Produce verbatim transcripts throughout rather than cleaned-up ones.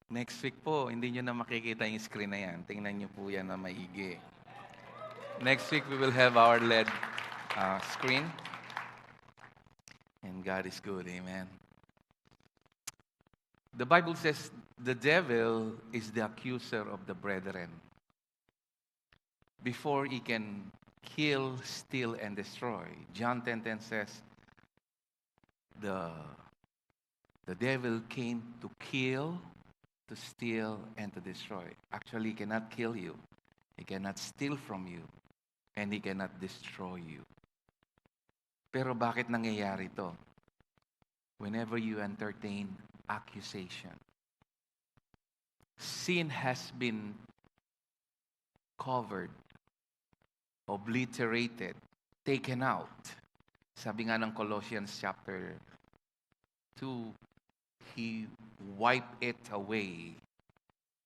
Next week po, hindi nyo na makikita yung screen na yan. Tingnan nyo po yan na maigi. Next week, we will have our lead, uh, screen. And God is good. Amen. The Bible says the devil is the accuser of the brethren. Before he can kill, steal, and destroy, John ten ten says, the, the devil came to kill, to steal, and to destroy. Actually, he cannot kill you. He cannot steal from you. And he cannot destroy you. Pero bakit nangyayari to? Whenever you entertain accusation, sin has been covered, obliterated, taken out. Sabi nga ng Colossians chapter two, he wiped it away,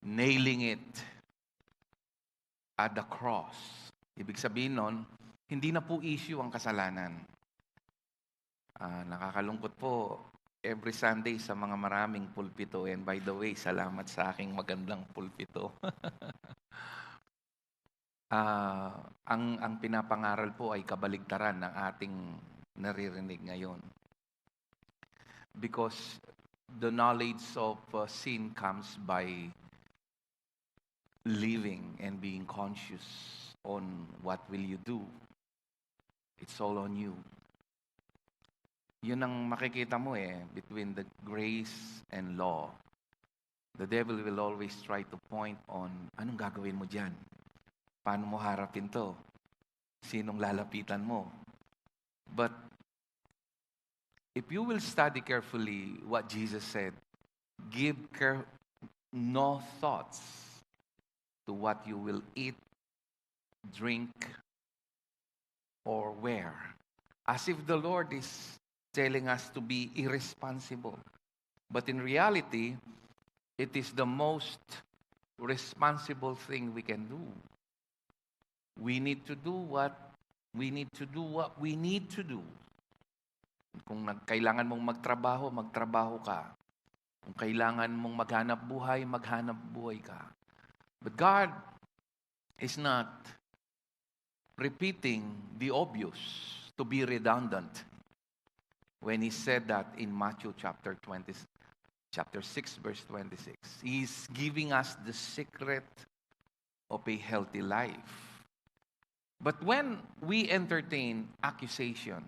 nailing it at the cross. Ibig sabihin nun, hindi na po issue ang kasalanan. Ah, nakakalungkot po, every Sunday sa mga maraming pulpito, and by the way, salamat sa aking magandang pulpito. Ah, ang, ang pinapangaral po ay kabaligtaran ng ating naririnig ngayon. Because the knowledge of, uh, sin comes by living and being conscious on what will you do. It's all on you. Yun ang makikita mo eh, between the grace and law. The devil will always try to point on, anong gagawin mo dyan? Paano mo harapin to? Sinong lalapitan mo? But if you will study carefully what Jesus said, give care, no thoughts to what you will eat, drink, or wear. As if the Lord is telling us to be irresponsible. But in reality, it is the most responsible thing we can do. We need to do what we need to do, what we need to do. Kung nag-, kailangan mong magtrabaho, magtrabaho ka. Kung kailangan mong maghanap buhay, maghanap buhay ka. But God is not repeating the obvious to be redundant when he said that in Matthew chapter twenty, chapter six, verse twenty-six. He's giving us the secret of a healthy life. But when we entertain accusation,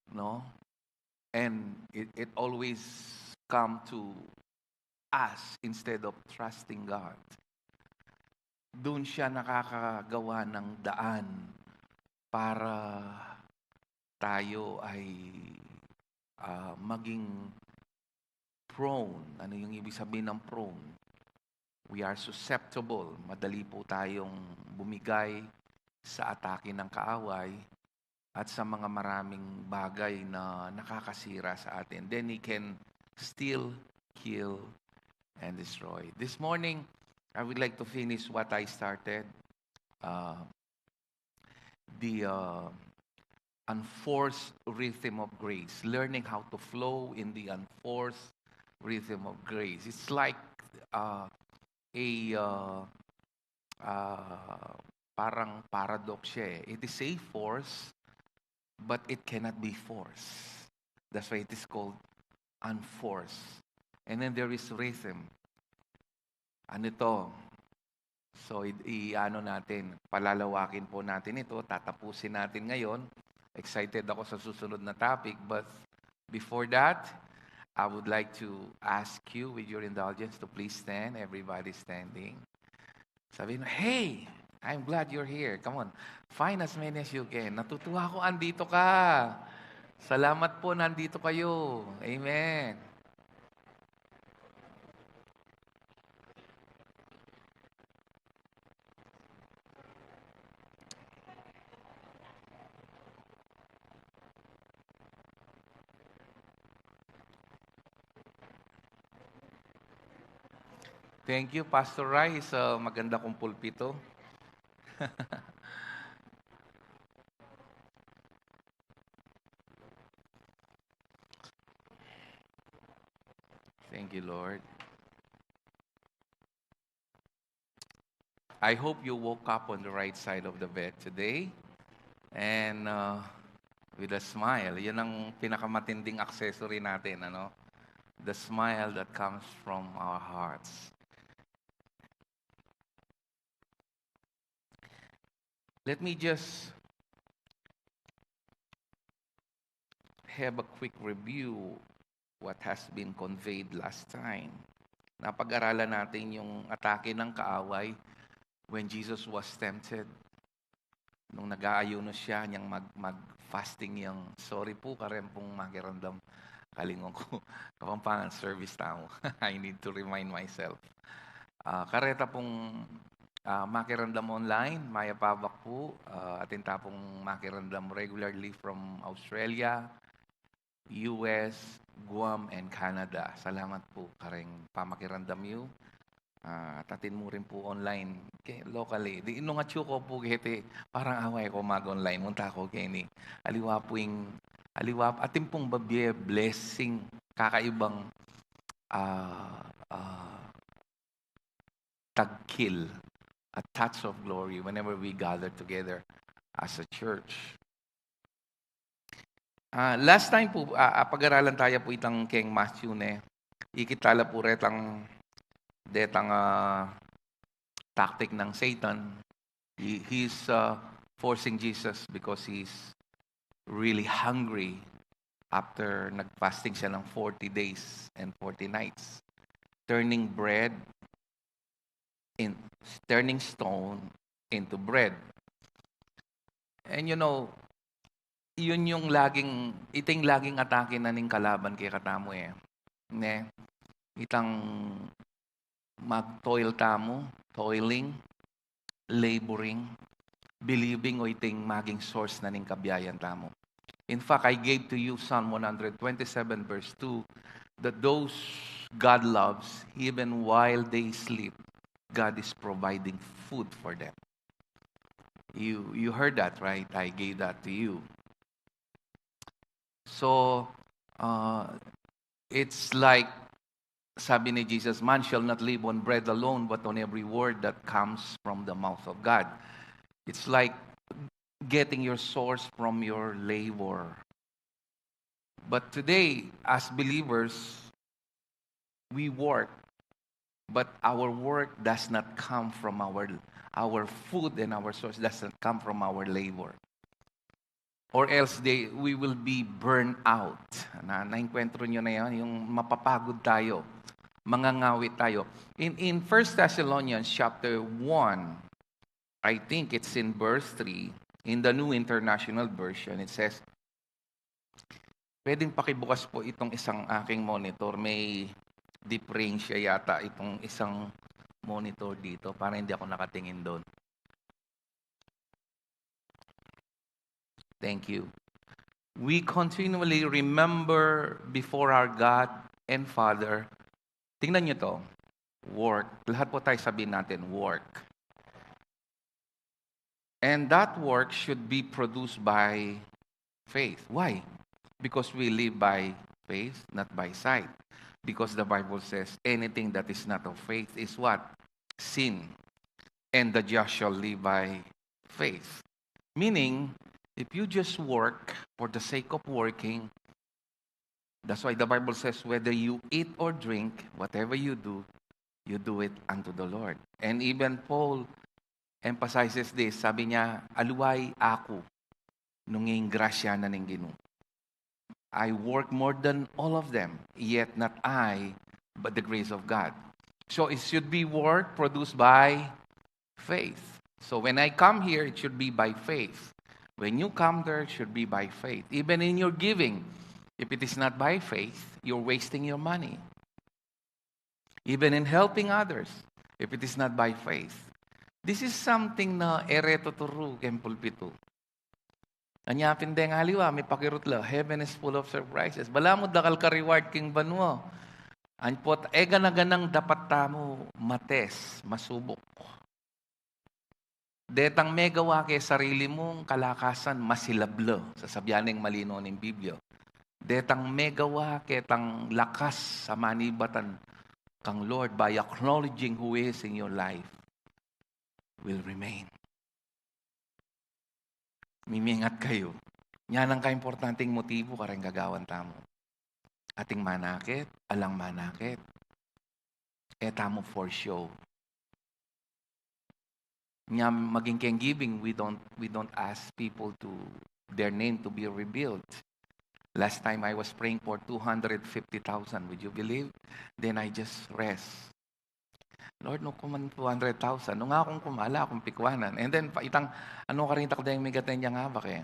no, and it, it always come to us instead of trusting God, doon siya nakakagawa ng daan para tayo ay, ah, maging prone. Ano yung ibig sabihin ng prone? We are susceptible. Madali po tayong bumigay sa atake ng kaaway at sa mga maraming bagay na nakakasira sa atin. Then he can still kill and destroy. This morning, I would like to finish what I started. Uh, the, uh, unforced rhythm of grace, learning how to flow in the unforced rhythm of grace. It's like, uh, a, uh, uh, parang paradox siya eh. It is a force, but it cannot be forced. That's why it is called unforced. And then there is rhythm. Ano to? So, i-, i-ano natin, palalawakin po natin ito, tatapusin natin ngayon. Excited ako sa susunod na topic, but before that, I would like to ask you, with your indulgence, to please stand. Everybody standing. Sabihin mo, "Hey, I'm glad you're here. Come on, find as many as you can." Natutuwa ako, andito ka. Salamat po, nandito kayo. Amen. Thank you, Pastor Rai, sa maganda kong pulpito. Thank you, Lord. I hope you woke up on the right side of the bed today. And uh, with a smile. Yan ang pinakamatinding accessory natin, ano? The smile that comes from our hearts. Let me just have a quick review what has been conveyed last time. Napag-aralan natin yung atake ng kaaway when Jesus was tempted. Nung nag-aayuno siya, niyang mag, mag-fasting yang, sorry po, kareng pung makiramdam. Kalingon ku, Kapampangan service tamu. I need to remind myself. Ah, kareta pung ah, makiramdam online, mayap a abak pu, ah, atin ta pung makiramdam regularly from Australia, U S, Guam, and Canada. Salamat pu kareng pamakiramdam yu. Ah, at atin mu rin pu online, ke, locally. Di, nung atyu ku pu keti, parang away ku mag-online. Munta ku keni. Aliwa pu ing, aliwa, atin pung babie blessing, kakaibang, ah, ah, tagkil, a touch of glory whenever we gather together as a church. Ah, last time pu, ah, ah, pag-aralan taya pu itang keng Matthew ne. Ikit tala pu retang, detang, ah, tactic ng Satan. He, he's uh, forcing Jesus because he's really hungry after nag-fasting siya ng forty days and forty nights. Turning bread in, turning stone into bread. And you know, yun yung laging, iting laging atake na ning kalaban kekatamu e. Ne? Itang mag-toil tamu, toiling, laboring, believing o iting maging source na ning kabiayan tamu. In fact, I gave to you Psalm one hundred twenty-seven verse two, that those God loves, even while they sleep, God is providing food for them. You, you heard that, right? I gave that to you. So, uh, it's like, sabi ni Jesus, "Man shall not live on bread alone, but on every word that comes from the mouth of God." It's like getting your source from your labor. But today, as believers, we work, but our work does not come from our, our food and our source does not come from our labor. Or else they, we will be burned out. Na, naengkwentro nyo na yan, yung mapapagod tayo, mangangawit tayo. In, in First Thessalonians chapter one, I think it's in verse three, in the New International Version, it says, pwedeng pakibukas po itong isang aking monitor. May diferensya yata itong isang monitor dito para hindi ako nakatingin doon. Thank you. We continually remember before our God and Father. Tingnan nyo to. Work. Lahat po tayo sabihin natin, work. And that work should be produced by faith. Why? Because we live by faith, not by sight. Because the Bible says, "Anything that is not of faith is what? Sin. And the just shall live by faith." Meaning, if you just work for the sake of working, that's why the Bible says, "Whether you eat or drink, whatever you do, you do it unto the Lord." And even Paul emphasizes this, sabi niya, "Aliwa aku nung ing grasya na ning Ginu." I work more than all of them, yet not I, but the grace of God. So it should be work produced by faith. So when I come here, it should be by faith. When you come there, it should be by faith. Even in your giving, if it is not by faith, you're wasting your money. Even in helping others, if it is not by faith. This is something na e re tuturu keng pulpitu. Anya pin deng aliwa, mipakirutla, heaven is full of surprises. Balamu dakal ka reward king banua. Anyang pota, e gana-ganang dapat tamu mates, masubuk. Detang megawa ke sarili mung kalakasan, masilab la, sasabian neng malino ning Biblia. Detang megawa ketang lakas a manibatan kang Lord by acknowledging who is in your life. will remain. Mimingat kayu. Yan ang kaimportanteng motibu kareng gagawan tamu. Ating manakit, alang manakit, e tamu for show. Nya maging keng giving, we don't, we don't ask people to, their name to be revealed. Last time I was praying for two hundred fifty thousand, would you believe? Then I just rest. Lord, nu kuman two hundred thousand. Nung akung kumala, akung pikwanan. And then, pa, itang, ano karin takdeng migat na niyang abak e.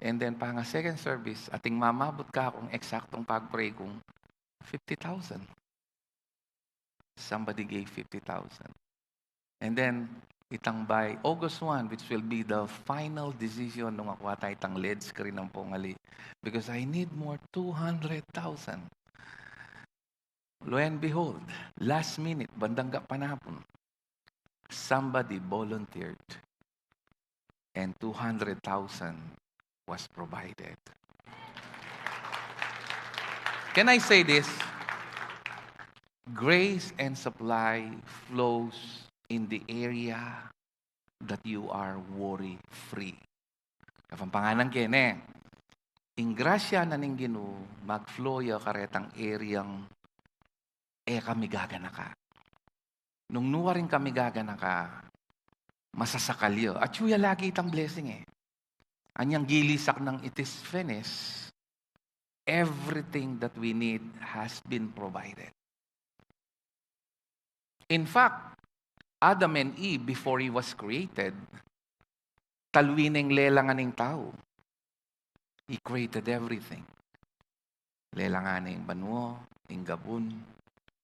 And then, panga second service, ating mamabut ka kung eksaktong pag-pray kung fifty thousand. Somebody gave fifty thousand. And then, itang by August one, which will be the final decision nung aku ata itang lead screen ng pungali. Because I need more two hundred thousand. Lo and behold, last minute, bandang gapanapun, somebody volunteered and two hundred thousand was provided. Can I say this? Grace and supply flows in the area that you are worry-free. Kapampangan kene, ing grasya na ning Ginu mag-flow ya karetang areang e ka migaganaka. Nung nu karin ka migaganaka, masasakal ya. At yu ya lagi itang blessing e. Anyang gili saknang it is finished, everything that we need has been provided. In fact, Adam and Eve, before he was created, talwi neng lelangan ing tau. He created everything. Lelangan ne ing banua, ing gabun.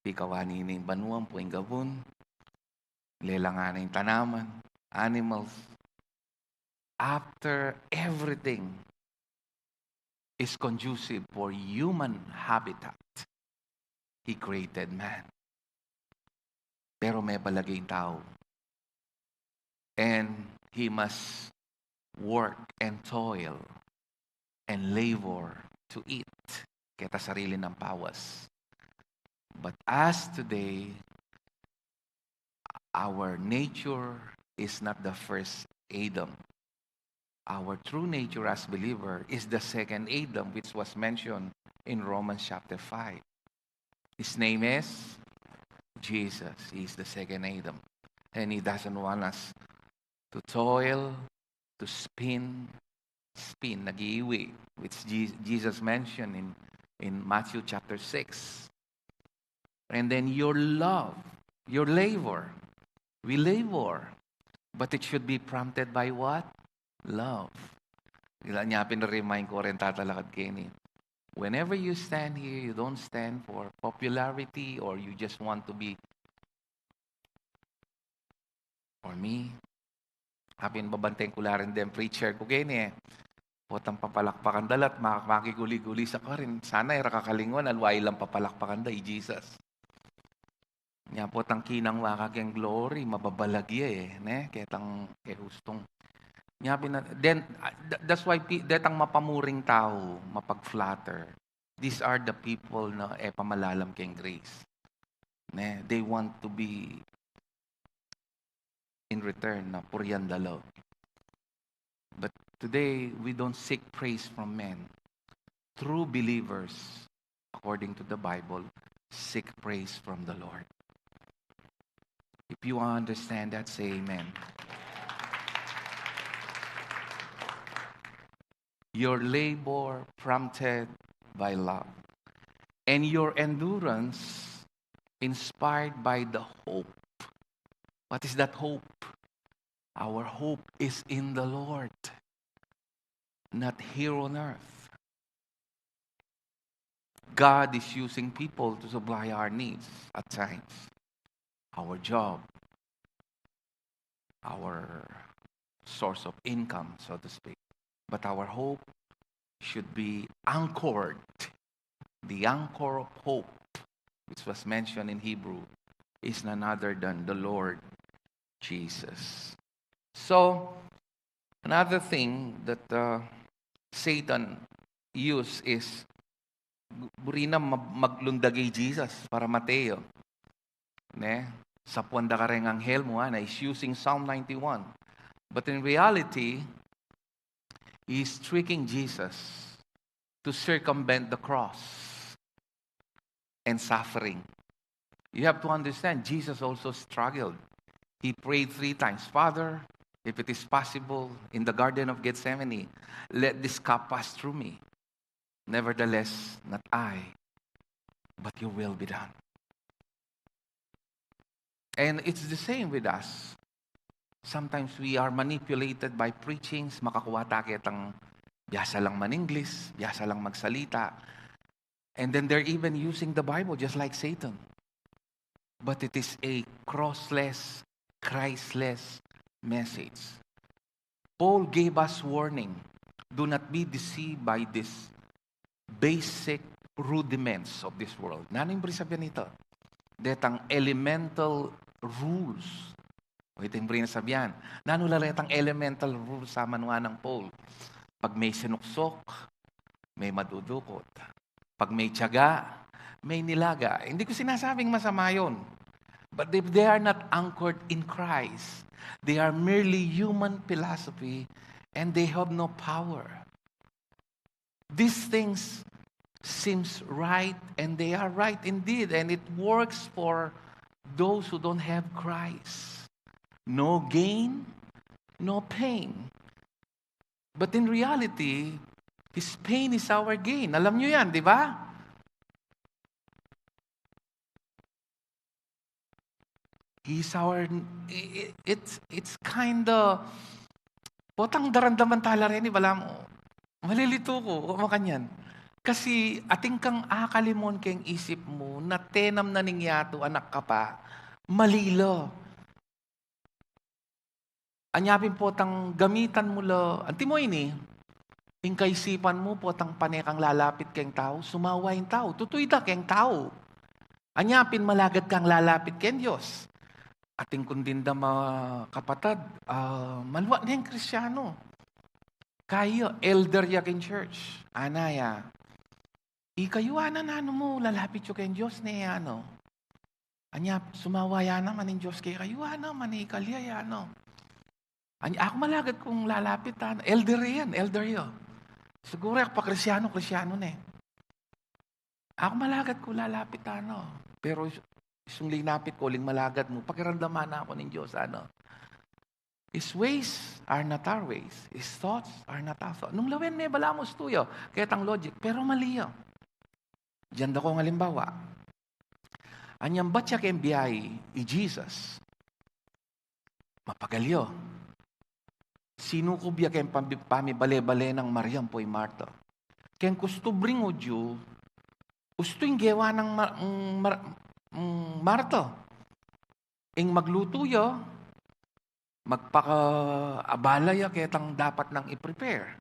Pikawani ne ing banua, ampo ing gabun. Lelangan ne ing tanaman, animals. After everything is conducive for human habitat, he created man. Pero mebalage ing tau. And he must work and toil and labor to eat. Keta sarili nang pawas. But as today, our nature is not the first Adam. Our true nature as believer is the second Adam, which was mentioned in Romans chapter five. His name is Jesus. He is the second Adam. And he doesn't want us to toil, to spin, spin, nag-iiwi, which Je-, Jesus mentioned in, in Matthew chapter six. And then your love, your labor. We labor. But it should be prompted by what? Love. Ila nya pin-remind ku rin tatalakad keni. Whenever you stand here, you don't stand for popularity or you just want to be, or me. Apin babanteng ku la rin deng preacher ku keni e. Potang papalakpakan da la at ma-, makiguli-guli sa karin. Sana e ra kakalingwan, aliwa lang papalakpakan da, i Jesus. Nya potang kinang wa ka keng glory, mababalage e, ne? Ketang e hustung. Nya pin-, then, ah, th-, that's why pi-, detang mapamuring tau, mapag-flatter. These are the people na e pamalalam keng grace. Ne? They want to be in return na purian da la. But today, we don't seek praise from men. True believers, according to the Bible, seek praise from the Lord. If you understand that, say amen. Your labor prompted by love, and your endurance inspired by the hope. What is that hope? Our hope is in the Lord, not here on earth. God is using people to supply our needs at times. Our job, our source of income, so to speak. But our hope should be anchored. The anchor of hope, which was mentioned in Hebrew, is none other than the Lord Jesus. So, another thing that, uh, Satan use is, bu-, buri na ma-, maglundag i Jesus para mate yu. Ne? Sapuan da kareng anghel mu, ana, he's using Psalm ninety-one. But in reality, he's tricking Jesus to circumvent the cross and suffering. You have to understand, Jesus also struggled. He prayed three times, "Father, if it is possible, in the Garden of Gethsemane, let this cup pass through me. Nevertheless, not I, but your will be done." And it's the same with us. Sometimes we are manipulated by preachings, makakuha ta ketang biasa lang man-English, biasa lang magsalita. And then they're even using the Bible just like Satan. But it is a crossless, Christless message. Paul gave us warning, "Do not be deceived by these basic rudiments of this world." Nanu ing buri sabian nita? Detang elemental rules. O, ita ing buri na sabian. Nanu la retang elemental rules a manuan nang Paul? Pag me sinuksok, me madudukot. Pag me tiyaga, me nilaga. Hindi ko sinasabing masama yun. But if they are not anchored in Christ, they are merely human philosophy and they have no power. These things seems right, and they are right indeed, and it works for those who don't have Christ. No gain, no pain. But in reality, His pain is our gain. Alam nyo yan, di ba? He's our, i- i- it's, it's kinda, potang daramdaman tala reni, balamu, malilito ku, o makanyan. Kasi atin kang akalimon keng isip mu, na tenam na ning yatu, anak ka pa, mali la. Anya pin potang gamitan mu la, antimo ini, ing kaisipan mu, potang pane kang lalapit keng tau, sumawa ing tau, tutu ita keng tau. Anya pin malagad kang lalapit keng Dios. Atin kung dinda makapatad, ah, malwa ne ing Kristiano. Kaya, elder ya keng church. Ana ya, "Ikayu, ana, nanu mu, lalapit yu keng Dios, ne, ano?" Anya, sumawa ya naman ing Dios kekayu, ana, manikal ya, ya, ano. Anya, aku malagad kung lalapit, ano. Elder yan, elder ya. Siguru, aku pa Kristiano, Kristiano ne. Aku malagad kung lalapit, ano. Pero is- isung linapit ku, uling malagad mu, pakiramdaman na aku ning Dios, ano. His ways are not our ways. His thoughts are not our thoughts. Nung lawen me, balamu, ustu ya ketang logic, pero mali ya. Diyan da kung alimbawa. Anyang batya keng bie i Jesus, mapagal ya. Sinukub ya keng pami-, pamibale-bale nang Maria ampo i Marta. Keng kustubring Hudyu, ustu ing gewa nang Mar-, mm, Mar-, mm, Marta. Ing maglutu ya, magpakaabala ya ketang dapat nang i-prepare.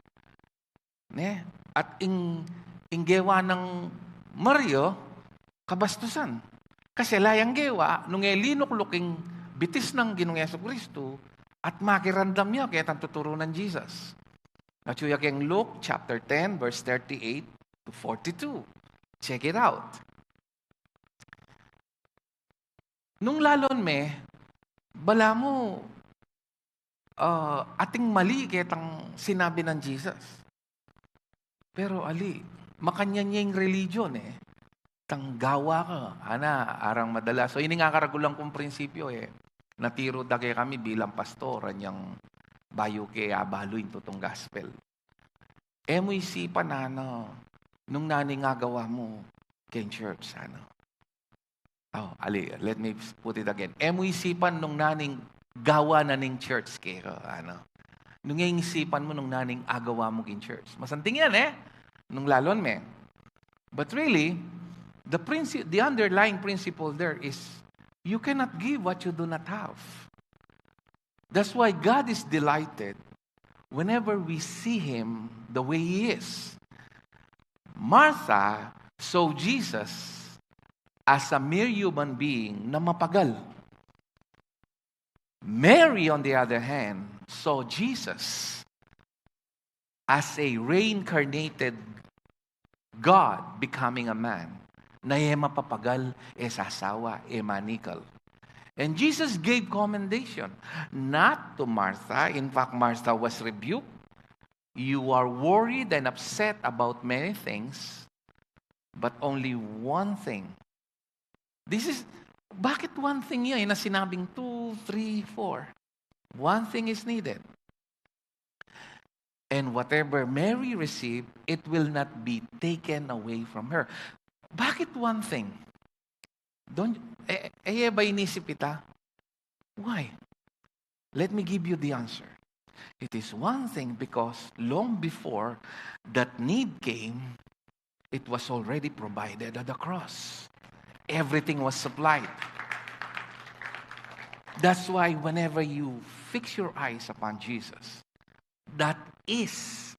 Ne? At ing, ing gewa nang Maria, kabastusan. Kasi ala yang gewa, nung e linukluk ing bitis nang Ginung Jesucristo, at makiramdam ya ketang tuturu nang Jesus. Atyu ya keng Luke chapter ten, verse thirty-eight to forty-two. Check it out. Nung lalon me, balamu, ah, ating mali ketang sinabi nang Jesus. Pero ali, makanyan ya ing religion, e. Tang gawa ka, ana, arang madala. So, ini nga karagulan kung prinsipyo, e. Natiru da kekami bilang pastor, anyang bayu ke abalu ing tutong gospel. E mu isipan, ano, nung nanu ing agawa mu keng church, ano. Oh, ali, let me put it again. E mu isipan nung nanu ing gawa na ning church keka, ano. Nung e isipan mu nung nanu ing agawa mu keng church. Masanting yan, e. Nung lalon me. But really, the princi-, the underlying principle there is you cannot give what you do not have. That's why God is delighted whenever we see Him the way He is. Martha saw Jesus as a mere human being na mapagal. Mary, on the other hand, saw Jesus as a reincarnated God becoming a man, na e mapapagal, e sasawa, e manikal. And Jesus gave commendation, not to Martha. In fact, Martha was rebuked. "You are worried and upset about many things, but only one thing." This is, bakit one thing yan? Yung sinabing two, three, four. One thing is needed. "And whatever Mary received, it will not be taken away from her." Bakit one thing? Don't, eh, eh, ba inisip ita? Why? Let me give you the answer. It is one thing because long before that need came, it was already provided at the cross. Everything was supplied. That's why whenever you fix your eyes upon Jesus, that is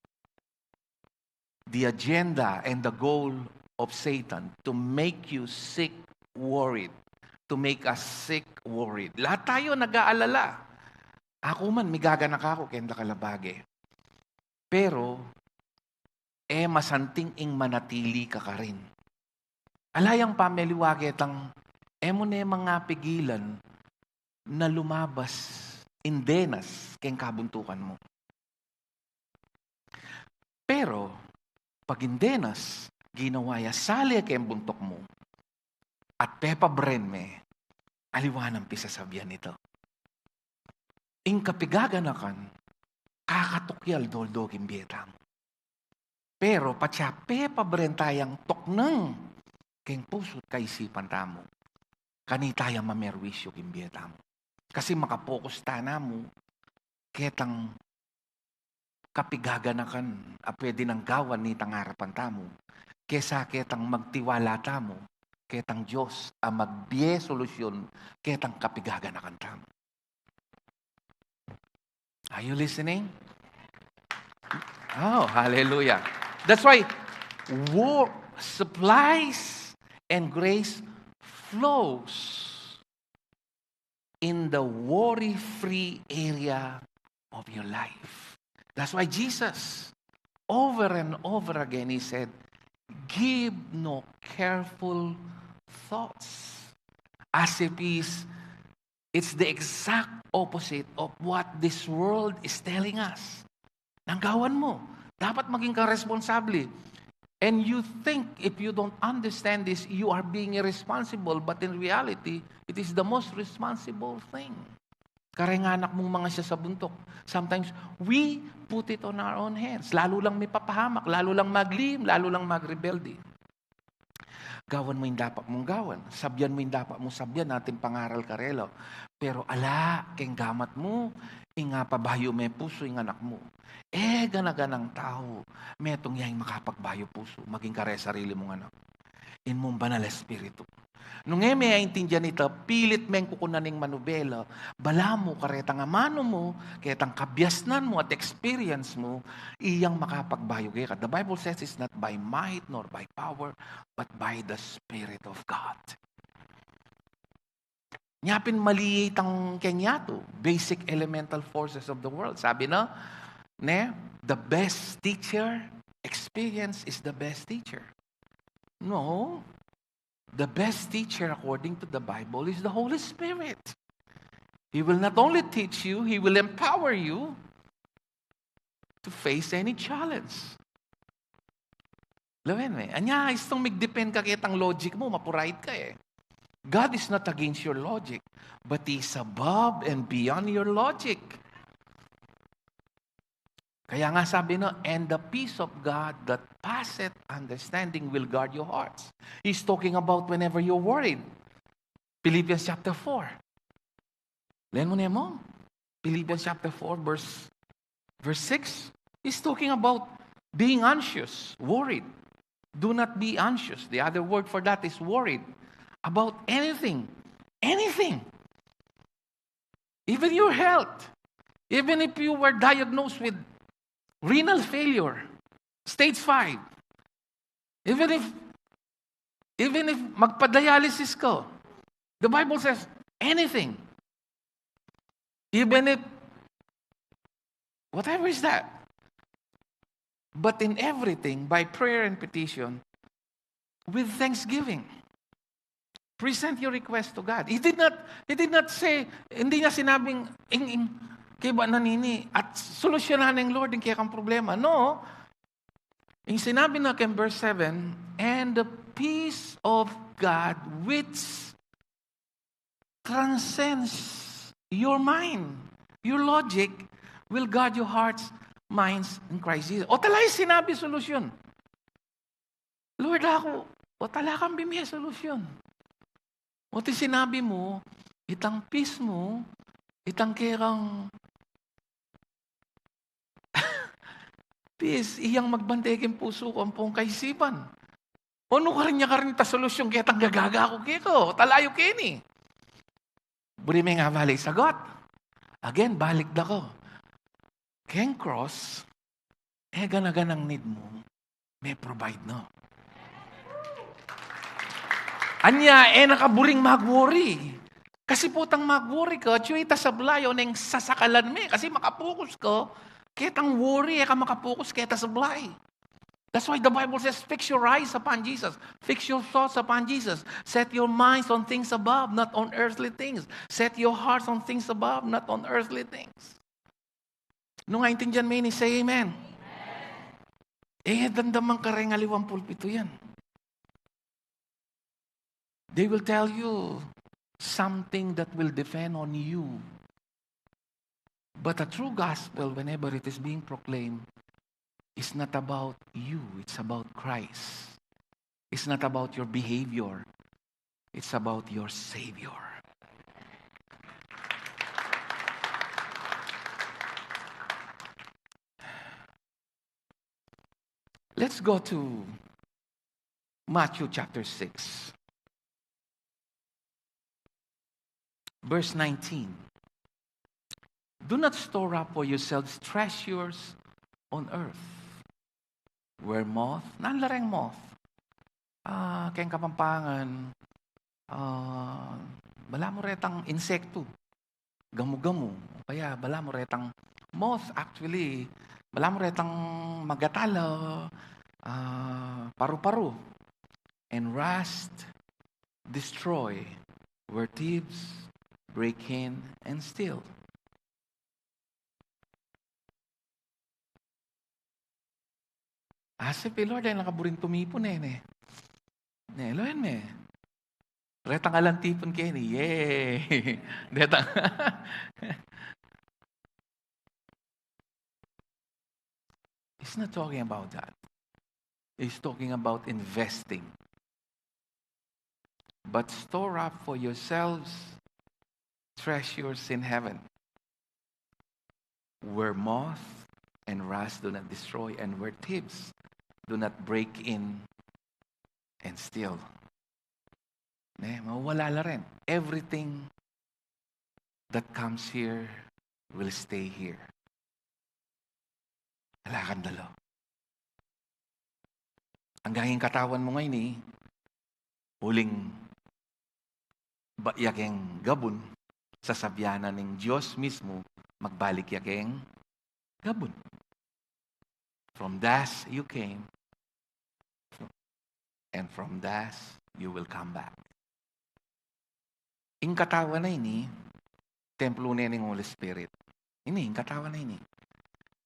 the agenda and the goal of Satan, to make you sick, worried. To make us sick, worried. Lahat tayo nag-aalala. Aku man, migaganaka ku keng dakal a bage. Pero, e masanting ing manatili ka karin. Ala yang pameliwage tang, e mu ne mangapigilan na lumabas ing denas keng kabuntukan mu. Pero, pag ing denas, ginawa ya sali keng buntuk mu, at pepabren me, aliwa nang pisasabian ita. Ing kapigaganakan, kakatuk ya aldo-aldo king bie tamu. Pero patse pepabren tayang tuknang keng pusu't kaisipan tamu, kanita ya mamerwisyu king bie tamu. Kasi makapokus ta namu ketang kapigaganakan a pwede nang gawan nitang arapan tamu, kesa ketang magtiwala tamu ketang Dios a magbie solusyun ketang kapigaganakan tamu. Are you listening? Oh, hallelujah. That's why war, supplies and grace flows in the worry-free area of your life. That's why Jesus, over and over again, he said, "Give no careful thoughts." As if he's, it's the exact opposite of what this world is telling us. Nang gawan mu, dapat maging ka responsable. And you think if you don't understand this, you are being irresponsible. But in reality, it is the most responsible thing. Kareng anak mung mangasya sa buntuk. Sometimes, we put it on our own hands. Lalu lang mipapahamak, lalu lang maglihim, lalu lang magrebelde. Gawan mu ing dapat mung gawan. Sabyan mu ing dapat mung sabyan, atin pangaral karela. Pero ala keng gamat mu, ing apabayu me pusu ing anak mu. E gana-ganang tau, metung ya ing makapagbayu pusu, maging kare sarili mung anak. Ing mung Banal Espiritu. Nung e me aintindian ita, pilit meng kukunan ing manubela, balamu karetang amanu mu, ketang kabiasnan mu at experience mu, iyang makapagbayu keka. The Bible says it's not by might nor by power, but by the Spirit of God. Nya pin mali itang keng yatu, basic elemental forces of the world. Sabi na, ne, the best teacher, experience is the best teacher. No. The best teacher, according to the Bible, is the Holy Spirit. He will not only teach you, He will empower you to face any challenge. Lawen me, anya, istung mig-depend ka ketang logic mu, mapurait ka e. God is not against your logic, but He is above and beyond your logic. Kaya nga sabi na, "And the peace of God that passeth understanding will guard your hearts." He's talking about whenever you're worried. Philippians chapter four. Len mu ne mo? Philippians chapter four, verse, verse six. He's talking about being anxious, worried. Do not be anxious. The other word for that is worried. About anything. Anything. Even your health. Even if you were diagnosed with renal failure, stage five. Even if, even if magpa-dialysis ka, the Bible says anything. Even if, whatever is that. But in everything, by prayer and petition, with thanksgiving. Present your request to God. He did not, he did not say, hindi niya sinabing, ing, ing, kaya ba nanini, at solusyonan ng Lord yung kekang problema. No. Yung sinabi na kay verse seven, "And the peace of God which transcends your mind, your logic, will guard your hearts, minds in Christ Jesus." O talaga sinabi solusyon. Lord, aku, o talagang bimie solusyon. O ti sinabi mu, itang peace mu, itang kerang peace, iyang magbante king pusu ku ampong kaisipan. O nu karin ya karin ita solusyon ketang gagaga ku keka, talayu keni. Buri me nga balik sagot. Again, balik da ku. Keng cross, e gana-ganang need mu, me-provide na. Anya, e na ka buring mag-worry. Kasi potang mag-worry ka, atyu ita sablay o neng sasakalan me. Kasi makapokus ka, ketang worry, e ka makapokus keta sablay. That's why the Bible says, "Fix your eyes upon Jesus. Fix your thoughts upon Jesus. Set your minds on things above, not on earthly things. Set your hearts on things above, not on earthly things." Nung aintindian me ini, say amen. E, damdaman kareng aliwang pulpito yan. They will tell you something that will depend on you. But a true gospel, whenever it is being proclaimed, is not about you. It's about Christ. It's not about your behavior. It's about your Savior. Let's go to Matthew chapter six, verse nineteen. "Do not store up for yourselves treasures on earth, where moth," nanu la reng moth? Ah, keng Kapampangan, ah, balamu retang insektu, gamu-gamu, o kaya balamu retang moth, actually, balamu retang magatala, ah, paru-paru, "and rust, destroy, where thieves break in and steal." Asip i Lord, e na ka buring tumipun e, ne. Ne, lawen me. Retang alang tipun keni, yay! Detang. He's not talking about that. He's talking about investing. "But store up for yourselves treasures in heaven, where moth and rust do not destroy, and where thieves do not break in and steal." Ne, mawala la rin. Everything that comes here will stay here. Ala kang dala. Anggang ing katawan mu ngeni, uling ba ya keng gabun, sasabian na ning Dios mismu, magbalik ya keng gabun. From dust you came, and from dust you will come back. Ing katawan a ini, templo ne ning Holy Spirit. Ini, ing katawan a ini.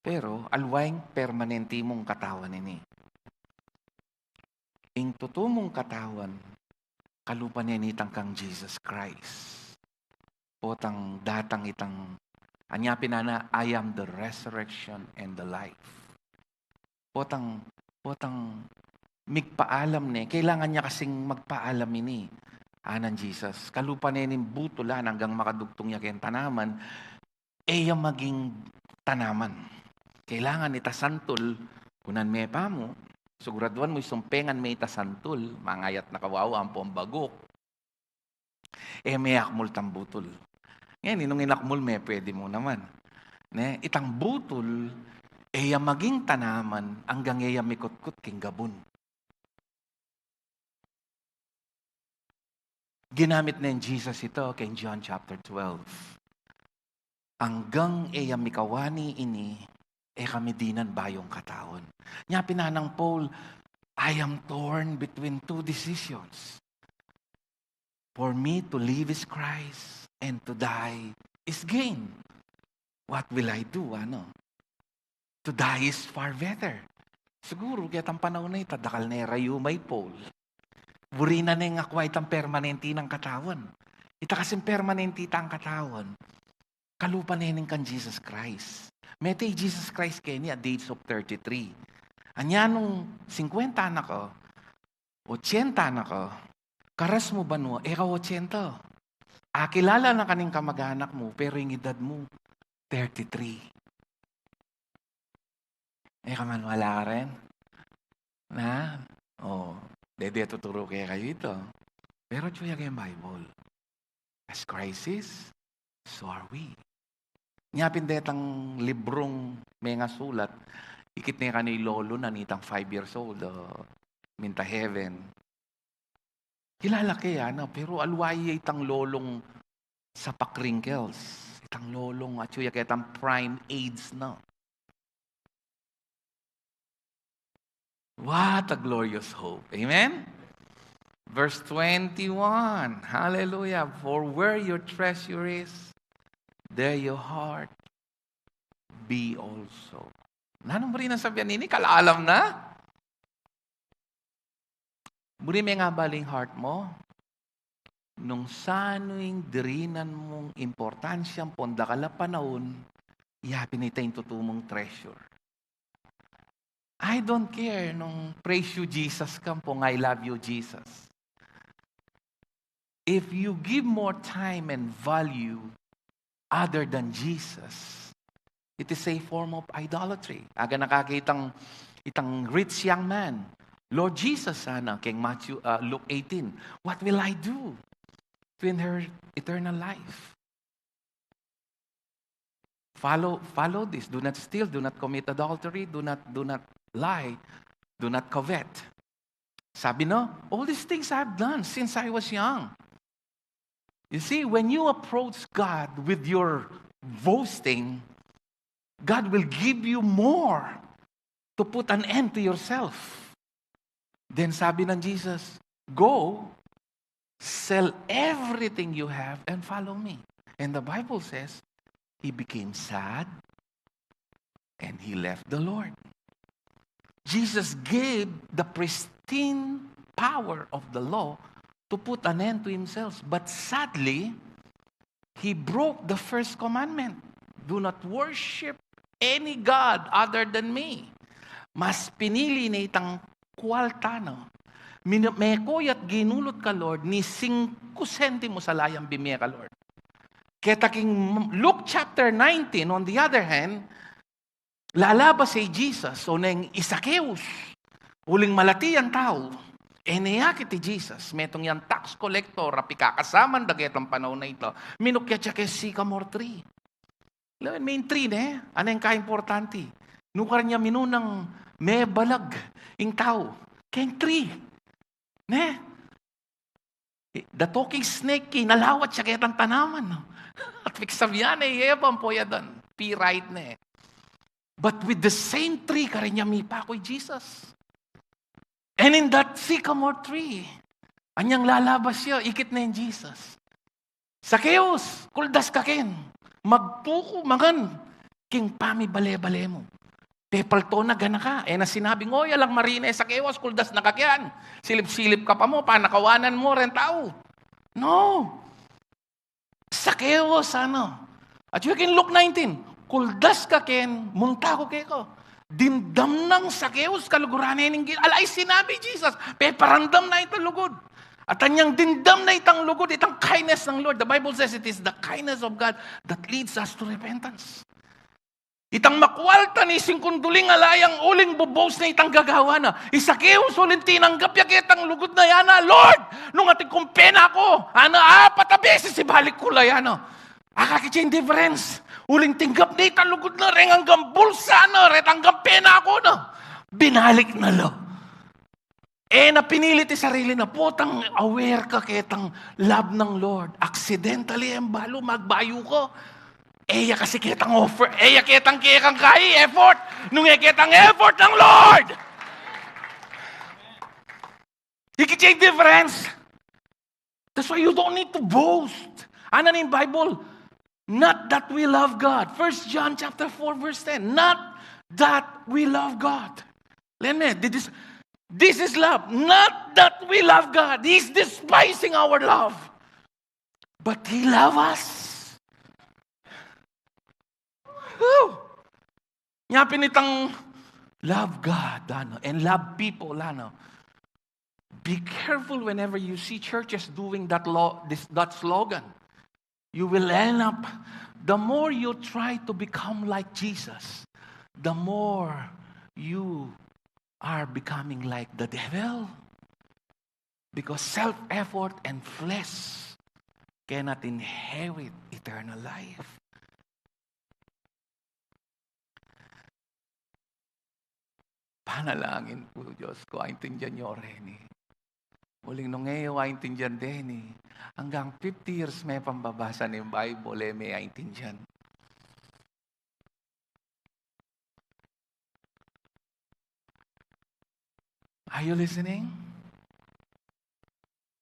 Pero, aliwa ing permanente mung katawan ini. Ing tutu mung katawan, kalupa ne nitang kang Jesus Christ. Potang datang itang, anya pin nana, "I am the resurrection and the life." Potang, potang migpaalam ne, kailangan ya kasing magpaalam ini. Anan Jesus, kalupa ne ning butul a yan anggang makadugtung ya keng tanaman, e ya maging tanaman. Kailangan ita santul, kunan me pamu, siguraduan mu isumpengan me ita santul, mangayat na kawawa ampong baguk. E me akmul itang butul. Ngeni, nung inakmul me, pwede mu naman. Ne, itang butul, e ya maging tanaman, anggang e ya mikutkut king gabun. Ginamit neng Jesus ita keng John chapter twelve. Anggang e ya mikawani ini, e kami dinan bayung katawan. Nya pin nang Paul, "I am torn between two decisions." "For me to live is Christ, and to die is gain. What will I do?" Ano? "To die is far better." Siguru, ketang panaun a ita, dakal ne ra yu may Paul. Buri na neng akua itang permanente nang katawan. Ita kasing permanente itang katawan, kalupa ne ning kan Jesus Christ. Mete i Jesus Christ keni at the age of thirty-three. Anya nung singkwenta na ka, otsenta na ka, karas mu banua, e ka otsenta. Akilala na ka ning kamag-anak mu, pero ing edad mu, thirty-three. E ka maniwala karin? Na? O, dede tuturu kekayu ita. Pero atyu ya keng Bible. As Christ is, so are we. Nya pin detang librung mengasulat, ikit ne kanu i lolo na nitang five years old, o, minta heaven. Kilala ke ya, no? Pero alwa ya itang lolong sapak wrinkles. Itang lolong atyu ya ketang prime age na. What a glorious hope. Amen? Verse twenty-one. Hallelujah. "For where your treasure is, there your heart be also." Nanung buri nang sabian ini? Kalalam na? Buri mengabal ing heart mu nung sanu ing dirinan mung importansya ampong dakal a panaun, ya pin ita ing tutu mung treasure. I don't care nung "Praise you, Jesus" ka ampong "I love you, Jesus." If you give more time and value other than Jesus, it is a form of idolatry. Aga na kake itang, itang rich young man, "Lord Jesus," sana, keng Matthew, uh, Luke eighteen, "What will I do to inherit eternal life?" Follow, follow this. "Do not steal, do not commit adultery, do not, do not lie, do not covet." Sabi na, "All these things I've done since I was young." You see, when you approach God with your boasting, God will give you more to put an end to yourself. Then sabi ng Jesus, "Go, sell everything you have and follow me." And the Bible says, he became sad and he left the Lord. Jesus gave the pristine power of the law to put an end to himself. But sadly, he broke the first commandment. "Do not worship any god other than me." Mas pinili ne itang kwalta na. Minu-, meko ya't ginulut ka, Lord, ning singku sentimo sa layang bimie ka, Lord. Keta king Luke chapter nineteen, on the other hand, lalabas i Jesus, o neng i Zacchaeus, uling malati yang tau, e ne akit i Jesus, metung yang tax collector a pikakasaman da ketang panaun a ita, minukyat ya keng sycamore tree. Lawen me ing tree, ne? Ane ing kaimportante? Nukarin ya minunang mebalag ing tau? Keng tree. Ne? The talking snake, kinalawat ya ketang tanaman, no? At pigsabian ne i Eva ampo i Adan, pea right ne. But with the same tree, karin ya mipaku i Jesus. And in that sycamore tree, anyang lalabas ya, ikit ne ing Jesus. "Zacchaeus, kuldas ka ken. Magpuku mangan king pamibale-bale mu." Pepalto na, gana ka. E na sinabing, "Oy, alang marine, Zacchaeus, kuldas na ka ken. Silip-silip ka pa mu, panakawanan mu reng tau." No. "Zacchaeus, sana." At yu king Luke nineteen, "Kuldas ka ken, munta ku keka." Dimdam nang Zacchaeus kaluguran ne ning gin-, ala i sinabi Jesus, peparamdam na itang lugud. At anyang dimdam na itang lugud, itang kindness ng Lord. The Bible says it is the kindness of God that leads us to repentance. Itang makwalta ne singkung duling ala yang uling bubos na itang gagawan na. I Zacchaeus uling tinanggap ya ketang lugud na yana, "Lord, nung atin kung pena ku, ana, apat a beses ibalik ku la yana." Akakit ya ing difference. Uling tinggap ne itang lugud na, reng anggang bulsa na, reng anggang pena ku na. Binalik na la. E na pinilit i sarili na, potang aware ka ketang love ng Lord. Accidentally, e balu magbayu ka. E ya kasi ketang offer, e ya ketang kekang kai effort. Nung e ketang effort ng Lord. Ikit ya ing difference. That's why you don't need to boast. Ano ning Bible? Not that we love God. First John chapter four, verse ten. Not that we love God. Lene, this, this is love. Not that we love God. He's despising our love. But He love us. Whew! Nya pin itang love God, ano, and love people, ano. Be careful whenever you see churches doing that lo-, this, that slogan. You will end up, the more you try to become like Jesus, the more you are becoming like the devil. Because self-effort and flesh cannot inherit eternal life. Panalangin ku, Diyos ku, aintindihan yu reni. Uling nung e yu aintindihan reni, anggang fifty years me pang babasa ning Bible, e me aintindihan. Are you listening?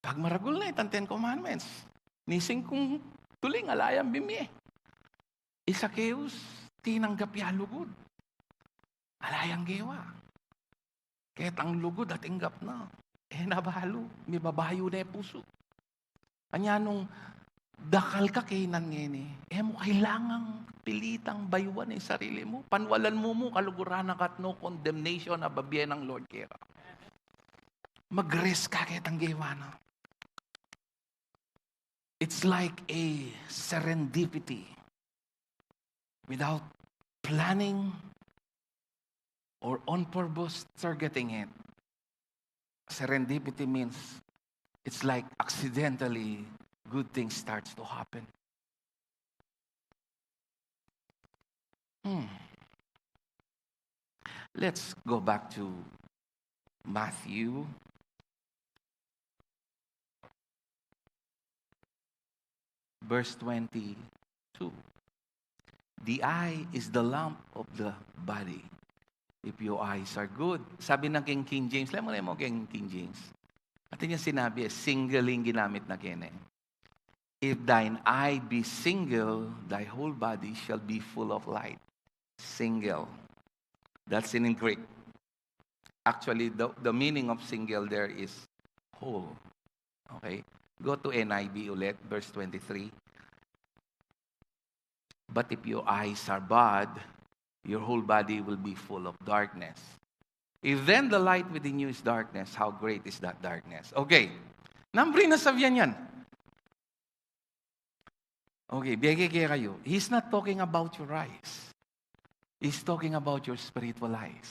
Pagmaragul na itang Ten Commandments. Nising kung tuling, ala yang bimie. I Zakeus, tinanggap ya lugud. Ala yang gewa. Ketang lugud atinggap na. E na balu, mibabayu ne pusu. Anya nung dakal ka kenan ngeni, e mu kailangang pilitang bayuan ing sarili mu. Panwalan mu mu, kaluguran na ka at no condemnation, ababie nang Lord keka. Mag-rest ka ketang gewa na. It's like a serendipity. Without planning or on purpose targeting it, serendipity means it's like accidentally good things starts to happen. Hmm. Let's go back to Matthew, verse twenty-two. "The eye is the lamp of the body. If your eyes are good," sabi ng King, King James, lemo, lemo, King, King James. Atin yang sinabi, e, single ing ginamit na kene. "If thine eye be single, thy whole body shall be full of light." Single. That's in Greek. Actually, the, the meaning of single there is whole. Okay? Go to N I V ulit, verse twenty-three. "But if your eyes are bad, your whole body will be full of darkness. If then the light within you is darkness, how great is that darkness?" Okay. Nanu ing sasabian niyan? Okay, bege ke kayu. He's not talking about your eyes. He's talking about your spiritual eyes.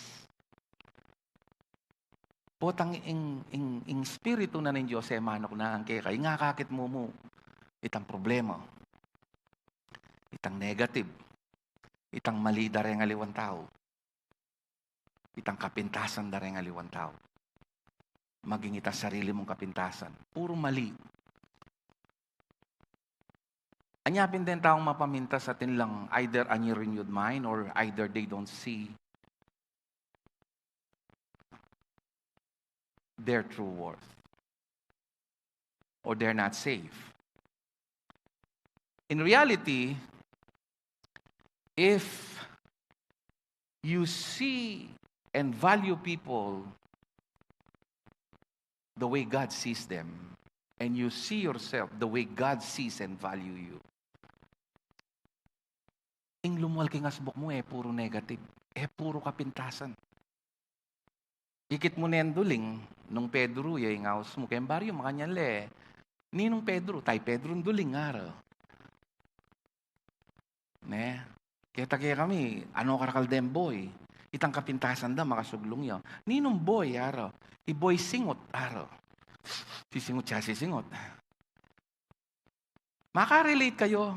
Potang ing, ing, ing Spiritu na ning Dios e manuknang keka, ing akakit mu mu itang problema, itang negative, itang mali da reng aliwang tau, itang kapintasan da reng aliwang tau, maging itang sarili mung kapintasan. Puro mali. Anya pin deng taung mapamintas, atin lang either anyi renewed mind or either they don't see their true worth or they're not safe. In reality, if you see and value people the way God sees them, and you see yourself the way God sees and value you, ing lumual king asbuk mu, e puro negative, e puro kapintasan. Ikit mu neng duling, nung Pedro ya ing aus mu, keng baryu makanyan le, ninung Pedro, tay Pedro duling, ara. Ne? Keta kekami, ano karakal deng boy, itang kapintasan da, makasuglung ya. Ninung boy, ara? I boy singot, ara? Sisingot ya, sisingot. Makarelate kayu.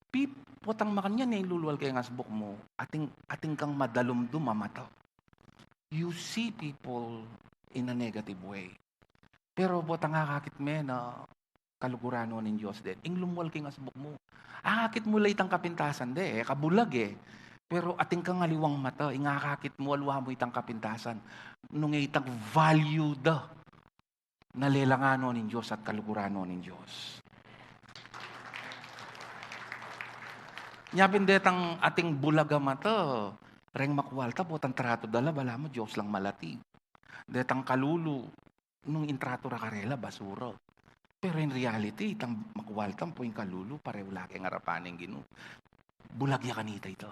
Pi-, potang makanyan ne ing lulual keng asbuk mu, atin, atin kang madalumdum a mata. You see people in a negative way. Pero potang akakit me na kaluguran no ning Dios den, ing lumual keng asbuk mu, akakit mu la itang kapintasan de, e ka bulag e. Pero atin kang aliwang mata, ing akakit mu, aliwa mu itang kapintasan. Nung e itang value da nalelangan no ning Dios at kaluguran no ning Dios. Nya pin detang ating bulag a mata, reng makualta, potang tratu da la, balamu Dios lang malati. Detang kalulu, nung ing tratu ra karela, basura. Pero in reality, itang makualta ampo ing kalulu, pareho la keng arapan ning Ginu. Bulag ya kanita ita.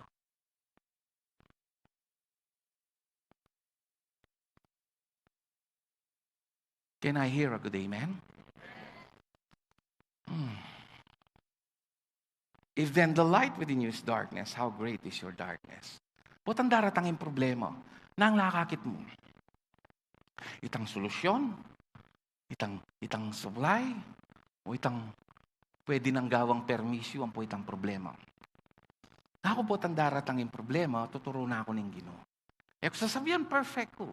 Can I hear a good amen? Hmm. If then the light within you is darkness, how great is your darkness? Potang daratang ing problema, nanu ing akakit mu? Itang solusyon, itang, itang supply, o itang pwede nang gawang perwisyu ampo itang problema. Naku, potang daratang ing problema, tuturu na ku ning Ginu. E ku sasabian perfect ku.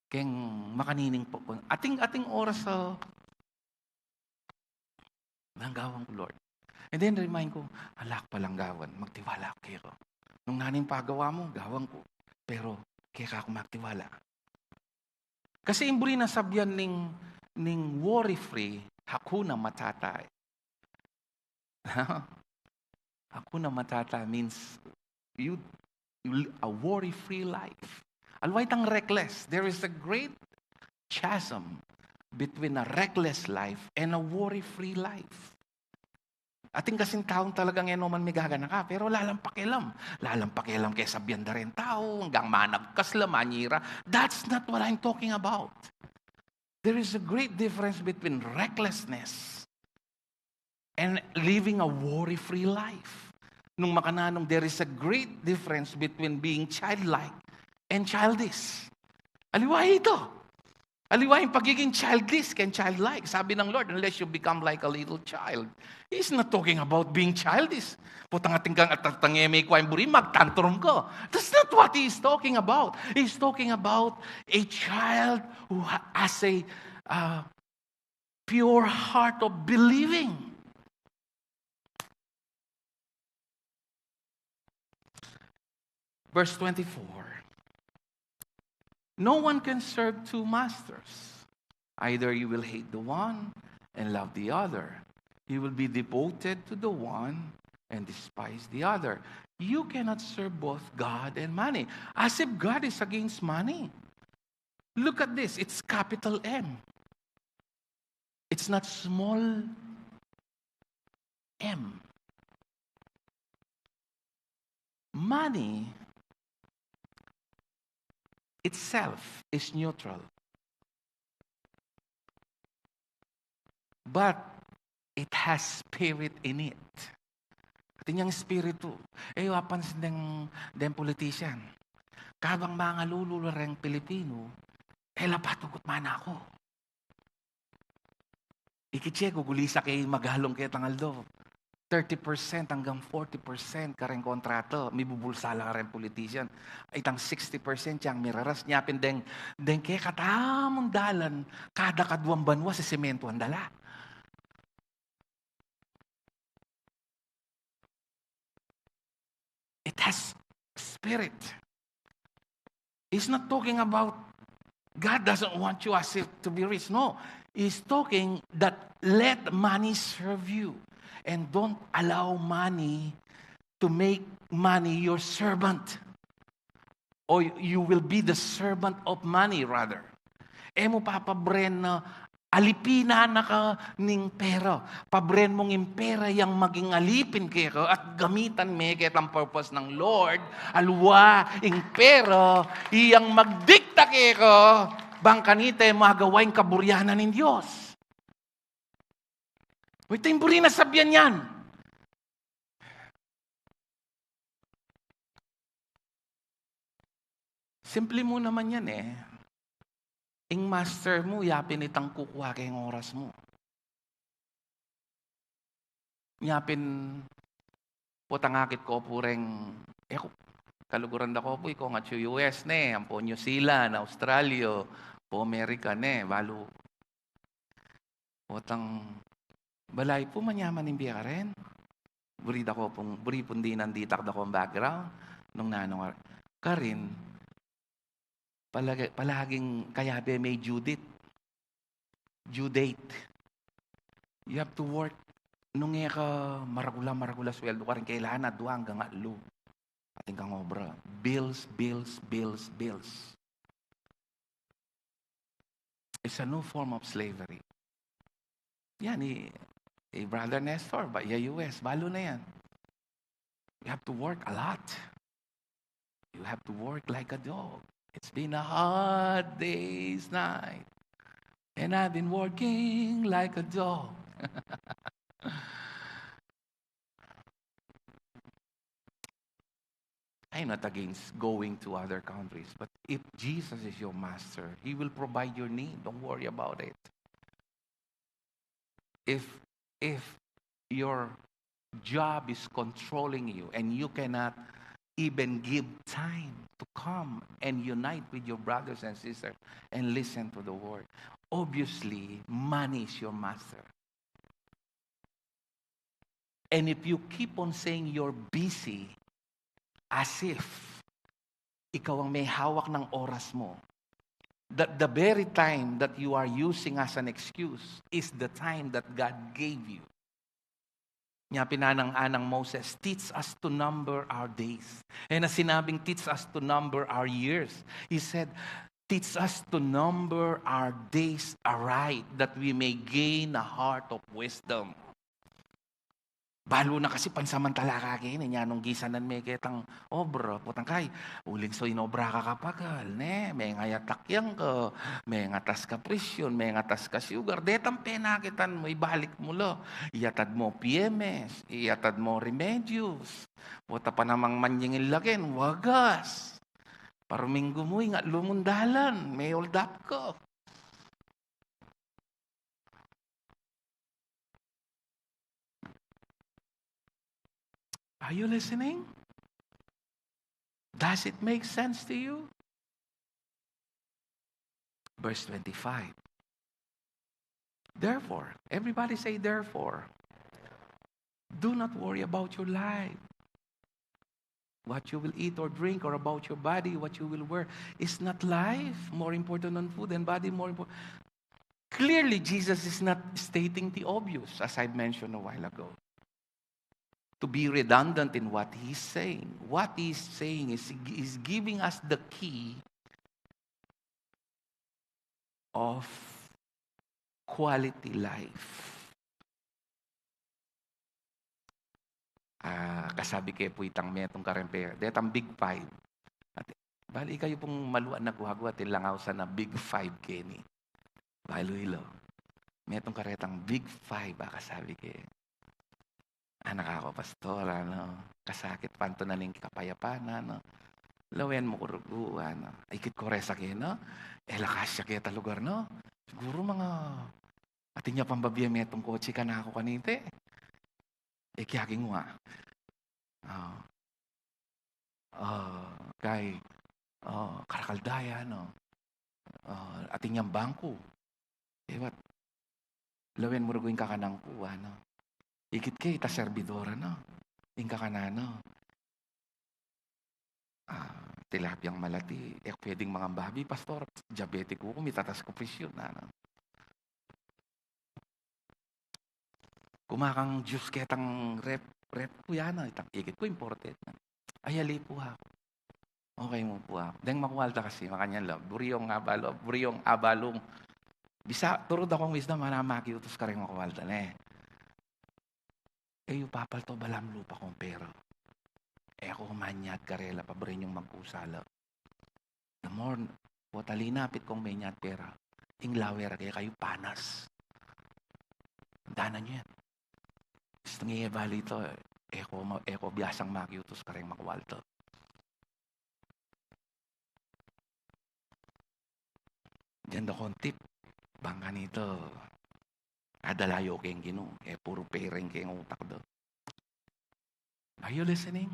Keng makanining po, ating, ating oras sa, "Anong gawang ku, Lord?" And then remind ku, "Ala ku palang gawan, magtiwala ku keka. Nung nanu ing pagawa mu, gawan ku. Pero keka ku magtiwala." Kasi ing buri nang sabian ning, ning worry-free, Hakuna Matata. Hakuna Matata means you, you live a worry-free life. Aliwa itang reckless. There is a great chasm between a reckless life and a worry-free life. Atin kasing taung talagang e no man migaganaka, pero ala lang pakialam. Ala lang pakialam keng sabian da reng tau, anggang managkas la, manyira. That's not what I'm talking about. There is a great difference between recklessness and living a worry-free life. Nung makananu, there is a great difference between being childlike and childish. Aliwa ito. Aliwa ing pagiging childish keng childlike. Sabi ng Lord, "Unless you become like a little child." He's not talking about being childish. Potang atin kang atatangeme, ikwa ing buri, magtantrum ka. That's not what he's talking about. He's talking about a child who ha-, has a, uh, pure heart of believing. Verse twenty-four. No one can serve two masters. Either you will hate the one and love the other. You will be devoted to the one and despise the other. You cannot serve both God and money. As if God is against money. Look at this. It's capital M. It's not small m. Money itself is neutral, but it has spirit in it. Atin yang espiritu. E yu apansin deng, deng politician. Kabang mangalulu la reng Pilipinu, e la patugut manako. Ikit ye, gugulisa ke magalung ketang aldo. Thirty percent anggang forty percent kareng kontrata, mibubulsa la kareng politician. Itang sixty percent yang miraras. Nya pin deng, deng kekatamung dalan, kada kaduang banua sisimentuan da la. It has spirit. He's not talking about God doesn't want you as if to be rich. No, he's talking that let money serve you and don't allow money to make money your servant. Or you will be the servant of money, rather. E mu papabren na alipinan na ka ning pera. Pabren mung ing pera yang maging alipin keka at gamitan me ketang purpose ng Lord. Aliwa ing pera yang magdikta keka bang kanita e magawa ing kaburian ning Dios. Ita ing buri nang sabian yan. Simple mu naman yan e. Ing master mu, yapin itang kukua keng oras mu. Yapin potang akit ko pu reng, e ku, kaluguran da ko pu, ikong atyu U S ne, ampo New Zealand, Australia, ampo America ne, balu. Potang balay pu manyaman ing bie karen. Buri da ko pung, buri pung dinan ditak da kong background. Nung nanung ar-, karin, palagi, palaging kayabe me i Judith. due date. You have to work. Nung e ka maragula, maragula sweldo karin, kailangan aduang hanggang atlu. Atin kang obra. Bills, bills, bills, bills. It's a new form of slavery. Yan, i, i Brother Nestor, ba, ya U S, balu na yan. You have to work a lot. You have to work like a dog. It's been a hard day's night. And I've been working like a dog. I'm not against going to other countries, but if Jesus is your master, he will provide your need. Don't worry about it. If, if your job is controlling you and you cannot even give time to come and unite with your brothers and sisters and listen to the word, obviously, money is your master. And if you keep on saying you're busy, as if ikaw ang may hawak ng oras mo, that the very time that you are using as an excuse is the time that God gave you. Nya pin nang Moses, "Teach us to number our days." E na sinabing, "Teach us to number our years." He said, "Teach us to number our days aright, that we may gain a heart of wisdom." Balu na kasi pansamantala ka keni, nya nung gisanan me ketang obra, potang kay, uling so inobra ka kapakal, ne? Mengayatak yang ka, mengatas ka presyon, mengatas ka sugar, detang penakitan mu, ibalik mu la. Iyatad mu P M S, iyatad mu remedios. Pota pa namang manyingil la ken, wagas. Paruminggu mu, ingat lumundalan, me-hold up ka. Are you listening? Does it make sense to you? Verse twenty-five. Therefore, everybody say, "Therefore, do not worry about your life, what you will eat or drink, or about your body, what you will wear." Is not life more important than food, and body more important? Clearly, Jesus is not stating the obvious, as I mentioned a while ago. To be redundant in what he's saying, what he's saying is, he's giving us the key of quality life. Ah, kasabi ke pu itang metung kareng pe, detang Big Five. At, bali, ikayu pung maluan na guaguat, ilang ausan a Big Five keni. Balu ilo. Metung karetang Big Five, a kasabi ke. Anak aku, pastor, ano, kasakit, panto na ning kapayapan, ano. Lawen mu ku rugu, ano. Ikit ku re sa keni, no? E la kasya keta lugar, no? Siguru manga, atin ya pang babie metung kotse kanaku kanita. E, kiyaging wa. Ah. Ah, kay, ah, karakal da ya, no? Ah, atin yang bangku. Ibat, lawen mu rugu ing kakanan ku, ano. Ikit ke ita serbidor, ano. Ing kakanan, no. Ah, tilapyang malati, e ku pwedeng mangan babi, pastor, diabetic ku, mitatas ku presyon, ano. Kumakang juice ketang ref, ref ku ya, no, itang ikit ku imported, no. Ay, ali pu aku. Okay mu pu aku. Deng makualta kasi, makanyan la. Buri yung abalu, buri yung abalung. Bisa, turud akung wisdom, mana makiutus kareng makualta, ne. E yu papalto balang lupa kung pera. E ku manyat karela, pabren yung magkusala. The more, pota linapit kung menyat pera, ing lawer ke kayu panas. Danan yu yan. Gusto nge bali to, e ku ma-, e ku biasang makiutus kareng makualta. Dian da kung tip, bang kanita, adala yu keng Ginu, e puru pereng keng utak da. Are you listening?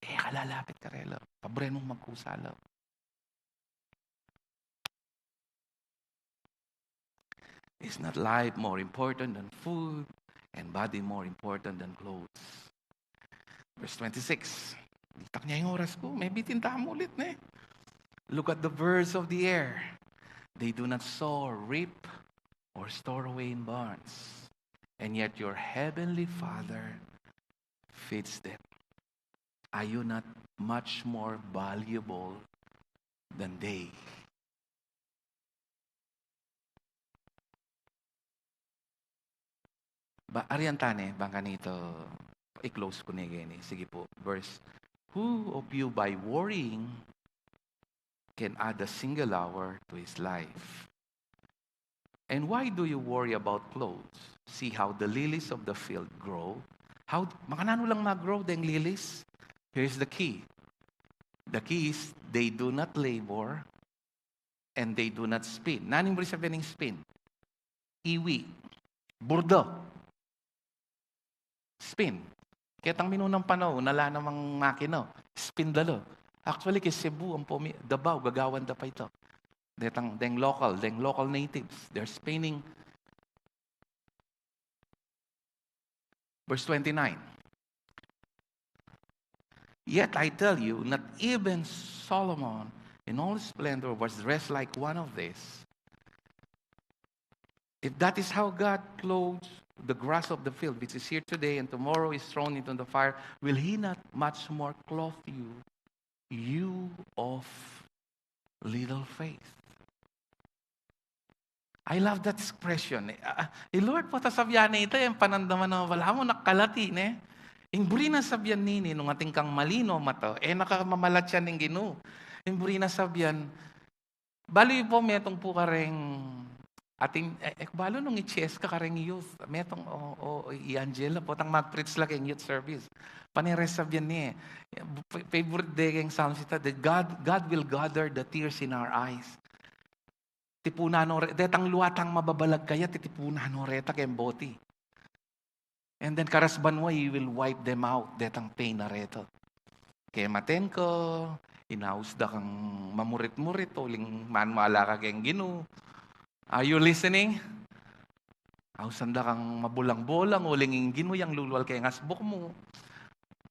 E ka lalapit karela, pabren mung magkusala. Is not life more important than food, and body more important than clothes? Verse twenty-six. Itak nya ing oras ku, maybe tinta mu ulit, ne? Look at the birds of the air. They do not sow or reap or stored away in barns, and yet your heavenly Father feeds them. Are you not much more valuable than they? Ba, arian tane, bang kanito, i-close ku ne keni. Sige po, verse, "Who of you by worrying can add a single hour to his life? And why do you worry about clothes? See how the lilies of the field grow." How, makananu lang mag-grow deng lilies? Here's the key. The key is they do not labor and they do not spin. Nanu ing buri sabian ning spin? Iwi. Burdo. Spin. Ketang minunang panaun, ala namang makina. Spin da la. Actually, keng Cebu, ampo mi-, Davao, gagawan da pa ita. Detang, deng local, deng local natives. They're spinning. Verse twenty-nine. "Yet I tell you, not even Solomon in all his splendor was dressed like one of these. If that is how God clothes the grass of the field, which is here today and tomorrow is thrown into the fire, will he not much more clothe you, you of little faith?" I love that expression. Eh, ah, ah, eh, Lord, pota sabian ne ita, e panandaman na, balamu nakalat, e, ne? Ing buri nang sabian nini, nung atin kang malino a mata, e na ka mamalatyan ning Ginu. Ing buri nang sabian, balu yu po, metung po kareng, atin, e, e, balu nung i-chess ka kareng youth, metung, o, o, i Angela, potang mag-preach la keng youth service. Pane re sabian ne, e, fa-, favorite de keng Psalms ita, that God, God will gather the tears in our eyes. Tipunan no re-, detang lua tang mababalag kaya, titipunan no reta keng boti. And then karas banua, He will wipe them out, detang pain na reta. Kematen ka, inaus da kang mamurit-murit, uling maniwala ka keng Ginu. Are you listening? Ausan da kang mabulang-bulang, uling ing Ginu yang lulual keng asbuk mu.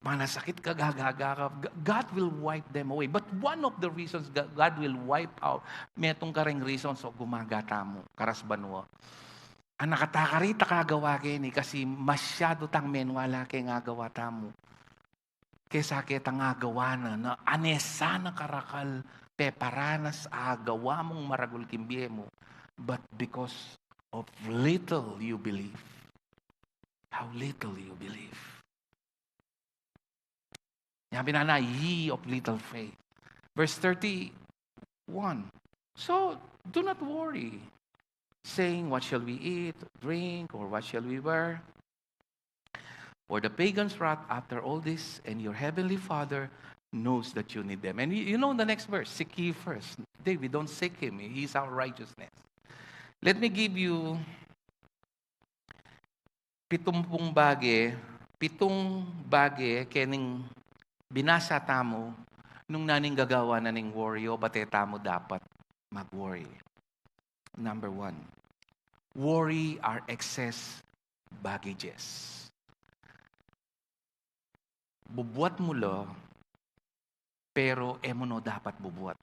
Manasakit ka, gagaga ka, G-, God will wipe them away. But one of the reasons G-, God will wipe out, metung kareng reasons o gumaga tamu karas banua. Anakataka rita kagawa keni, kasi masyadu tang menwala keng agawa tamu kesa ketang agawa na, na ane sana karakal peparanas agawa mung maragul king bie mu, but because of little you believe. How little you believe. Yan, binana, "Ye of little faith." Verse thirty-one. "So do not worry, saying, 'What shall we eat, drink, or what shall we wear?' For the pagans run after all this, and your heavenly Father knows that you need them." And you, you know the next verse, "Seek ye first." Today, we don't seek Him. He's our righteousness. Let me give you pitumpung bage, pitung bage kening binasa tamu nung nanu ing gagawan na ning worry o bate tamu dapat mag-worry. Number one, worry are excess baggages. Bubuat mu la, pero e mu no dapat bubuat.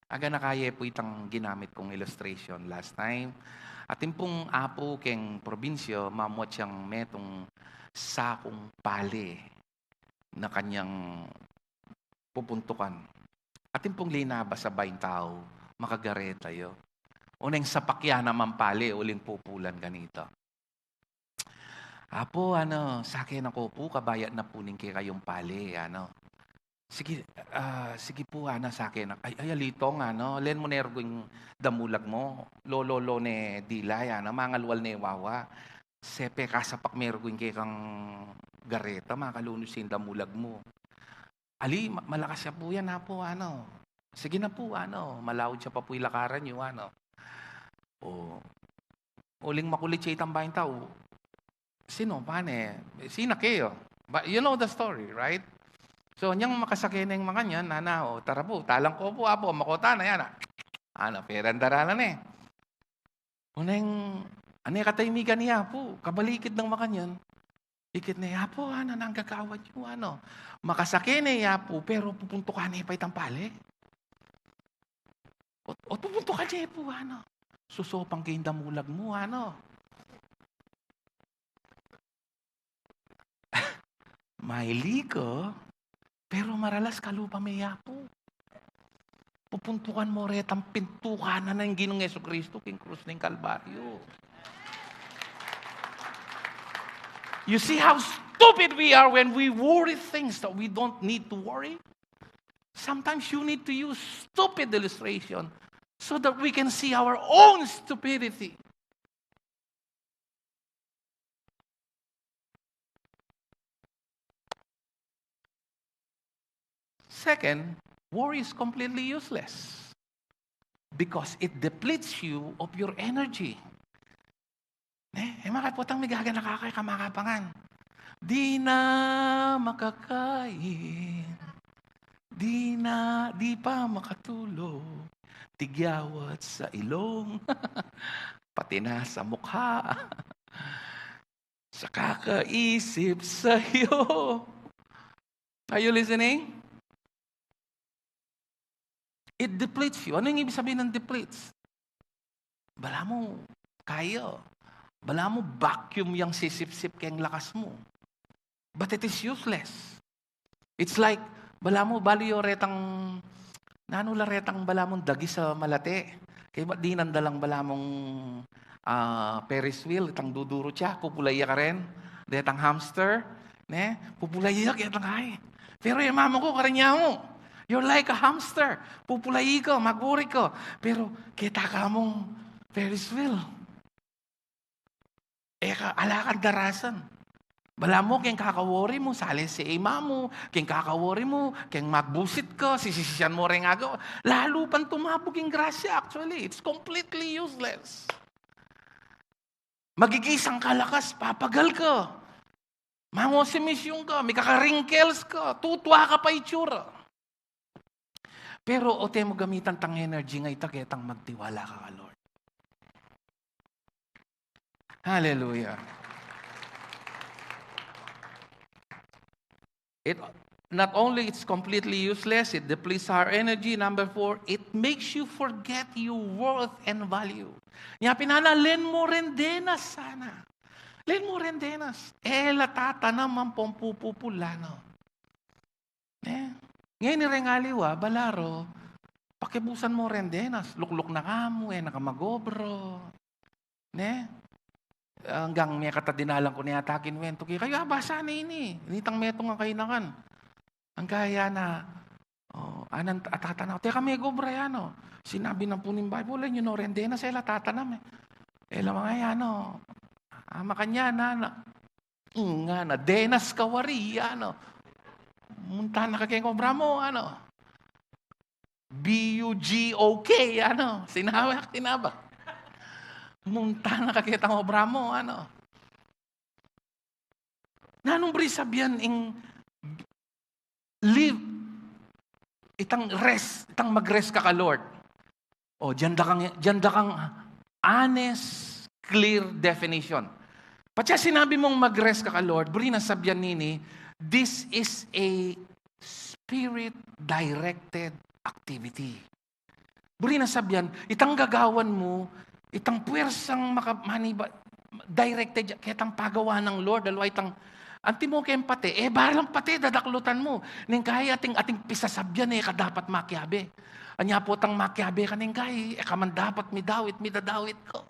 Aganaka ye pu itang ginamit kung illustration last time. Atin pung apu keng probinsya, mamuat yang metung sakung pale na kanyang pupuntukan. Atin pung linabas a baing tau, makagareta ya. Oneng sapakyan na mang pale, uling pupulan kanita. "Apu, ano, sake na ko pu, kabayat na pu ning kekayung pale, ano." "Sige, ah, sige pu, ano, sake na." "Ay, ay, alitong, ano, len mu ne rugu ing damulag mu. Lo, lo, lo ne dila, ano, mangalwal ne wawa. Sepe kasapak me rugu ing kekang gareta, makalunus ing damulag mu." "Ali, ma-, malakas ya pu yan, apu, ano." "Sige na pu, ano, malaud ya pa pu ilakaran yu, ano." O, uling makulit ya itang baing tau. Sino, pane? Sina keyo? But you know the story, right? So, nyang makasake neng makanyan, nana, "O, tara pu, talang ko pu, apu, makota na yan, ah." Ano, perang daralan e. Oneng, ane katahimikan ni apu, kabalikid nang makanyan. Ikit ne, "Apu, ano, nanu ing gagawan yu, ano?" Makasake ne ya pu, pero pupuntukan ne pa itang pale. O, o pupuntukan ne pu, ano. Susopan ke ing damulag mu, ano? Maili ka, pero maralas kalupa me, Apu. Pupuntukan mu retang pintukan na ning Ginung Jesucristo king krus ning Kalbaryo. You see how stupid we are when we worry things that we don't need to worry? Sometimes you need to use stupid illustration so that we can see our own stupidity. Second, worry is completely useless because it depletes you of your energy. Ne? E, makaputang migaganaka ka, e ka makapangan. Di na makakain. Di na, di pa makatulog. Tigyawat sa ilong. Pati na sa mukha. Sa kakaisip sa'yo. Are you listening? It depletes you. Ano yung ibig sabihin ng depletes? Balamu, kaya. Balamu, vacuum yang sisipsip keng lakas mu. But it is useless. It's like, balamu, balu yu retang, nanu la retang balamu dagis a malate. Kaya ba dinan da lang balamung, ah, Ferris wheel, itang duduru ya, pupulayi ya karin, detang hamster, ne? Pupulayi ya, kaya tang, ay. Pero e mamu ku, karin ya mu. You're like a hamster. Pupulayi ka, maguri ka. Pero keta ka mung Ferris wheel. E ka, ala kang darasan. Balamu, keng kaka-worry mu, sali si imamu, keng kaka-worry mu, keng magbusit ka, sisisian mu reng agawa. Lalu pang tumabug ing grasya, actually. It's completely useless. Magigisang ka lakas, papagal ka. Mangosimisyung ka, mikaka-wrinkles ka, tutua ka pa itsura. Pero o te mu gamitan tang energy nga ita ketang magtiwala ka ka Lord. Hallelujah. It, not only it's completely useless, it depletes our energy. Number four, it makes you forget your worth and value. Nya pin ana, len mu ren denas sana. Len mu ren denas. E la tatanam ampong pupupul la, no? Ne? Ngeni reng aliwa, balaru, pakibusan mu ren denas, lukluk na ka mu, e na ka mag-obra. Ne? Anggang mekatadinalan ku ne yata king kuwentu kekayu, a, basa ne ini, nitang metung a kainakan. Anggang kaya na, o, anan, atatanaw, teka, meg-obra ya, no? Sinabi na pu ning Bible, e yu no ren denas, e la tatanam, e. E la manga ya, no? A, makanyan na, na. Ngana, denas ka wari, ano? Munta na ka keng obra mu, ano? B U G O K, ano? Sinawak, sinaba. Munta na ka ketang obra mu, ano? Nanung buri sabian ing live, itang rest, itang mag-rest ka ka Lord. O, diyan da kang, diyan da kang honest, clear definition. Patse sinabi mung mag-rest ka ka Lord, buri nang sabian nini, this is a spirit-directed activity. Buri nang sabian, itang gagawan mu, itang puwersang maka-, maniba-, directed ya ketang pagawa nang Lord, aliwa itang, antimo keng pate, e, balang pate, dadaklutan mu. Neng kai ating, ating pisasabian, e ka dapat makiabe. Anya potang makiabe ka neng kai, e ka man dapat midawit, midadawit ka.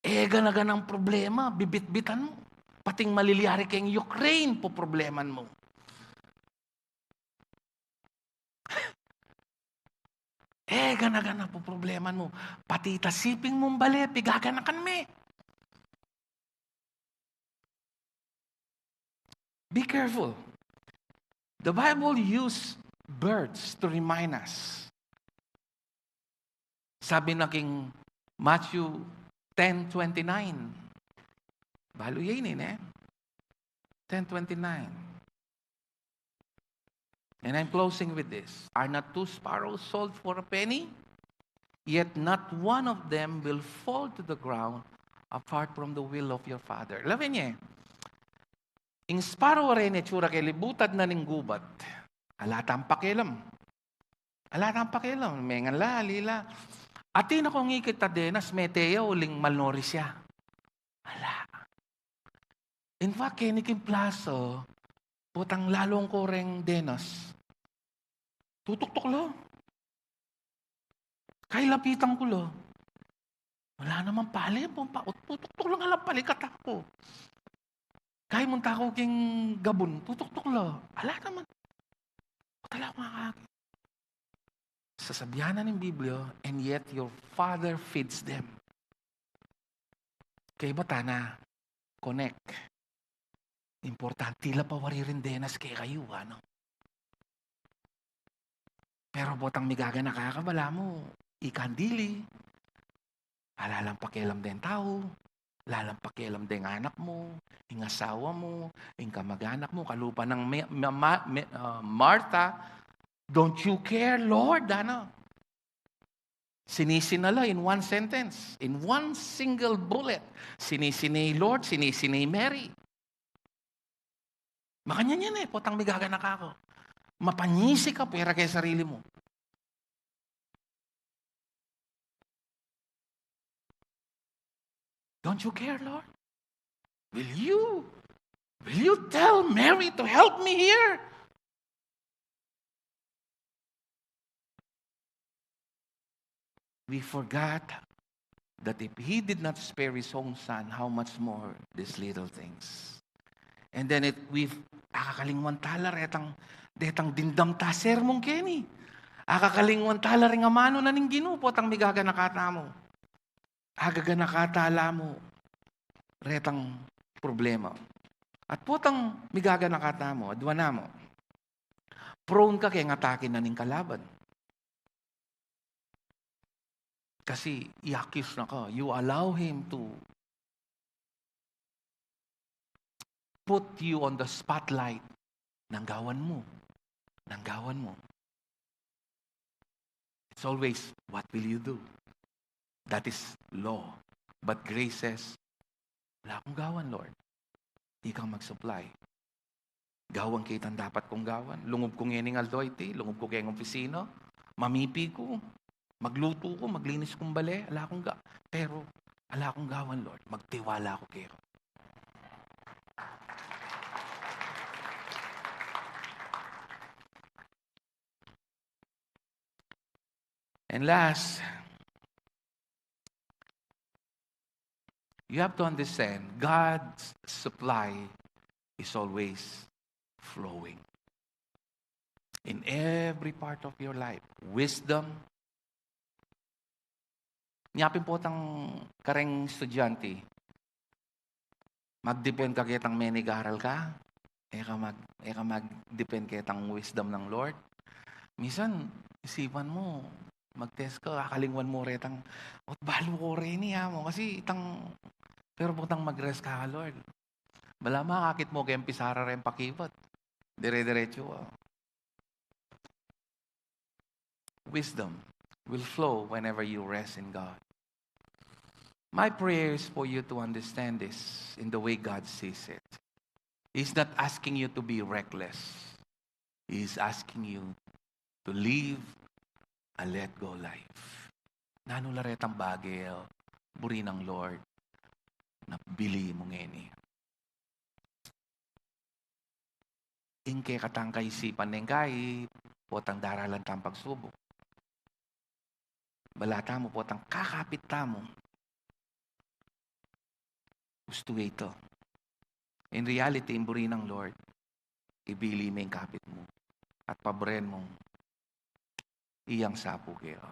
E gana-ganang problema, bibitbitan mu. Pating maliliari keng Ukraine, poprobleman mu. E gana-gana poprobleman mu. Pati ita siping mung bale, pigaganakan me. Be careful. The Bible use birds to remind us. Sabi na king Matthew ten twenty-nine. Balu ye ini, ne? Ten twenty-nine. And I'm closing with this. Are not two sparrows sold for a penny? Yet not one of them will fall to the ground apart from the will of your Father. Lawen ye, ing sparrow a reni, atiu ra keng libutad na ning gubat. Ala tang pakialam. Ala tang pakialam, mengan la, ali la. Atin akung ikit a denas, mete ya uling malnourished ya. Ala. In fact, keni king plaza, potang lalung kureng denas, tutuktuk la. Kailapitan ku la. Wala naman pale, pumpa, tutuktuk la, ala palikat aku. Kay munta ku king gabun, tutuktuk la. Ala naman. Ala akung akakit. Sasabian na ning Biblia, "And yet your Father feeds them." Kaybat tana connect. Importante la pa wari ring denas kekayu, ano? Pero potang migaganaka ka, balamu, ikang dili. Ala lang pakialam deng tau. Ala lang pakialam deng anak mu, ing asawa mu, ing kamag-anak mu, kalupa nang me, me, ma, me, ah, Martha, "Don't you care, Lord?" Ano? Sinisi na la in one sentence, in one single bullet. Sinisi na i Lord, sinisi na i Mary. Makanyan yan e, potang migaganaka ka. Mapanyisi ka, pwera keng sarili mu. "Don't you care, Lord? Will you, will you tell Mary to help me here?" We forgot that if he did not spare his own son, how much more these little things? And then it, we, akakalingwan tala retang, detang dimdam ta sermon keni. Akakalingwan tala ring amanu na ning Ginu, potang migaganaka tamu. Agaganaka tala mu retang problema. At potang migaganaka tamu, adwa namu, prone ka keng atake na ning kalaban. Kasi i-accuse na ka, you allow him to put you on the spotlight. Nang gawan mu, nang gawan mu. It's always, "What will you do?" That is law. But grace says, "Ala kung gawan, Lord. Ikang mag-supply. Gawan ke itang dapat kung gawan. Lungub ku ngening aldo iti, lungub ku keng opisina, mamipi ku, maglutu ku, maglinis kung bale, ala kung ga-, pero ala kung gawan, Lord. Magtiwala ku keka." And last, you have to understand, God's supply is always flowing in every part of your life. Wisdom. Nya pin potang kareng estudyante, mag-depend ka ketang menigaral ka, e ka mag-, e ka mag-depend ketang wisdom ng Lord. Minsan, isipan mu, mag-test ka, akalingwan mu retang, "Ot balu ku reni, amo." Kasi itang, pero potang mag-rest ka, Lord, balamu akakit mu keng pisara reng pakibat. Dire-diretsu ka. Wisdom will flow whenever you rest in God. My prayer is for you to understand this in the way God sees it. He's not asking you to be reckless. He's asking you to live a let-go life. Nanu la retang bage, o, buri ng Lord, na bili mu ngeni? Ing kekatang kaisipan neng kai, potang daralan tang pagsubuk, bala tamu potang kakapit tamu. Ustu ito. In reality, ing buri ng Lord, ibili me ing kapit mu at paburen mung iyang sapu keka.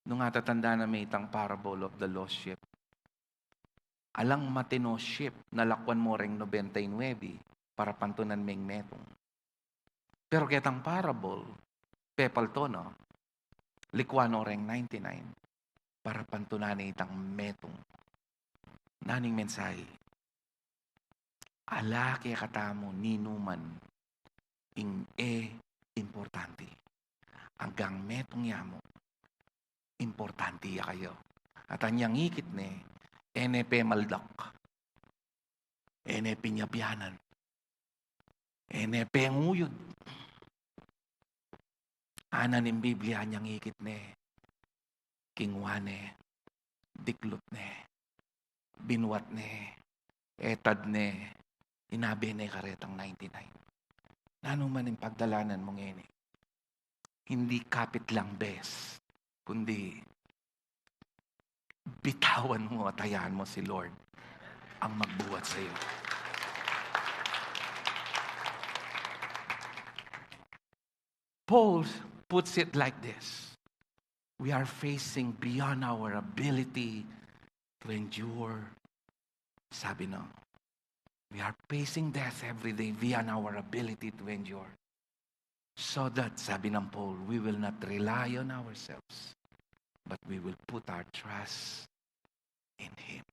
Nung atatandanan me itang parable of the lost sheep, alang matinu ship na lakwan mu reng nobenta y nuebe para pantunan meng metung. Pero ketang parable, pepalto na, likwan no reng ninety-nine para pantunan ne itang metung. Nanu ing mensahe? Ala kekatamu ninuman ing e importante. Anggang metung ya mu, importante ya kaya. At anyang ikit ne, e ne pemaldak, e ne pinyapianan, e ne penguyud. Anan ing Biblia, inyang ikit ne, kingwa ne, diklut ne, binwat ne, etad ne, inabe ne karetang ninety-nine. Nanu man ing pagdalanan mu ngeni, hindi kapit lang bes, kundi bitawan mo at hayaan mo si Lord ang magbuhat sa iyo. Paul puts it like this: "We are facing beyond our ability to endure." Sabi ng, "We are facing death every day beyond our ability to endure." So that, sabi ng Paul, we will not rely on ourselves, but we will put our trust in Him.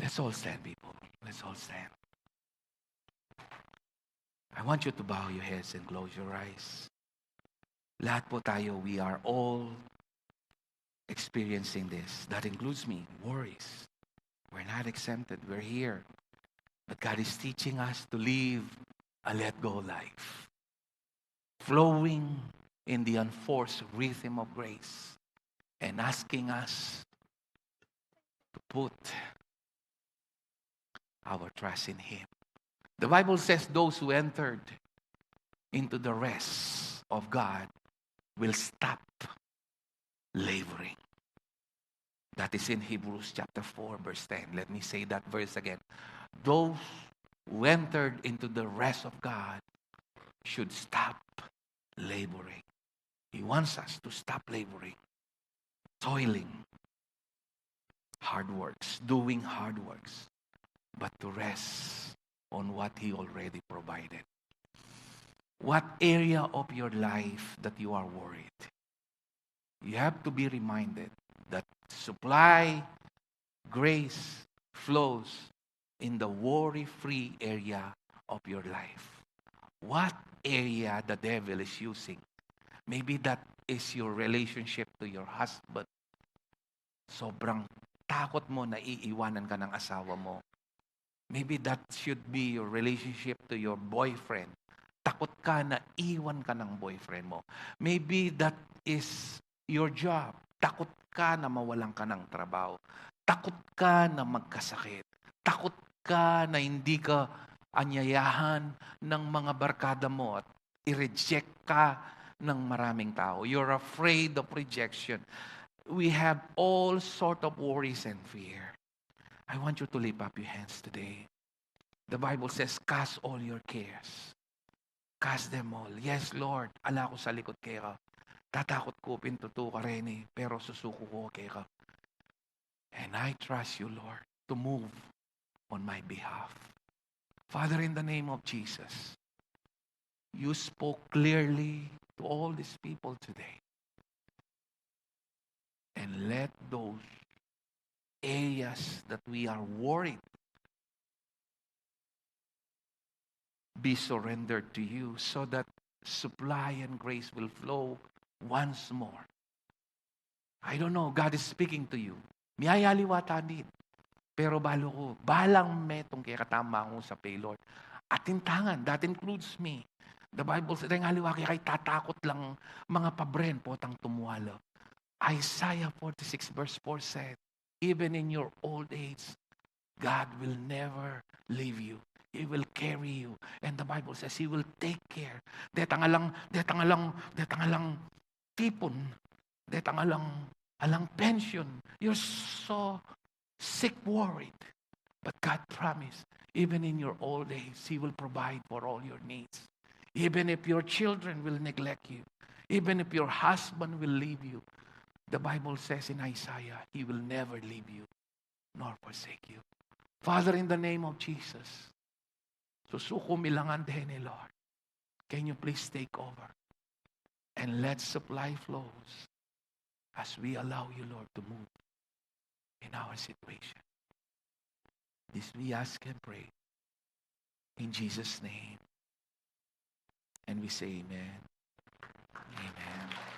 Let's all stand, people. Let's all stand. I want you to bow your heads and close your eyes. Lahat po tayo, we are all experiencing this. That includes me, worries. We're not exempted. We're here. But God is teaching us to live a let go life, flowing in the unforced rhythm of grace and asking us to put our trust in Him. The Bible says those who entered into the rest of God will stop laboring. That is in Hebrews chapter four, verse ten. Let me say that verse again. Those who entered into the rest of God should stop laboring. He wants us to stop laboring, toiling, hard works, doing hard works, but to rest on what He already provided. What area of your life that you are worried? You have to be reminded that supply, grace flows in the worry-free area of your life. What area the devil is using? Maybe that is your relationship to your husband. Sobrang takot mo na iiwanan ka ng asawa mo. Maybe that should be your relationship to your boyfriend. Takot ka na iwan ka ng boyfriend mo. Maybe that is your job. Takot ka na mawalan ka ng trabaho. Takot ka na magkasakit. Takot ka na hindi ka anyayahan ng mga barkada mo at i-reject ka ng maraming tao. You're afraid of rejection. We have all sort of worries and fear. I want you to lift up your hands today. The Bible says, "Cast all your cares." Cast them all. "Yes, Lord, ala ku sa likut keka. Tatakut ku pin tutu kareni, pero susuku ku keka. And I trust you, Lord, to move on my behalf." Father, in the name of Jesus, you spoke clearly to all these people today. And let those areas that we are worried be surrendered to you so that supply and grace will flow once more. I don't know, God is speaking to you. Miyayaliwa ta nin. Pero balu ku, balang metung kekatamu mangusa pe, Lord. Atin tangan, that includes me. The Bible says, deng aliwa keka itatakut lang mga pabren potang tumwala. Isaiah forty-six verse four said, "Even in your old age, God will never leave you. He will carry you." And the Bible says He will take care. Detang alang, detang alang, detang alang tipun, detang alang, alang pension. You're so sick, worried. But God promised, even in your old age, He will provide for all your needs. Even if your children will neglect you, even if your husband will leave you, the Bible says in Isaiah, He will never leave you nor forsake you. Father, in the name of Jesus, susuku mi la ngan deni, Lord. Can you please take over? And let supply flows as we allow you, Lord, to move in our situation. This we ask and pray in Jesus' name. And we say amen. Amen.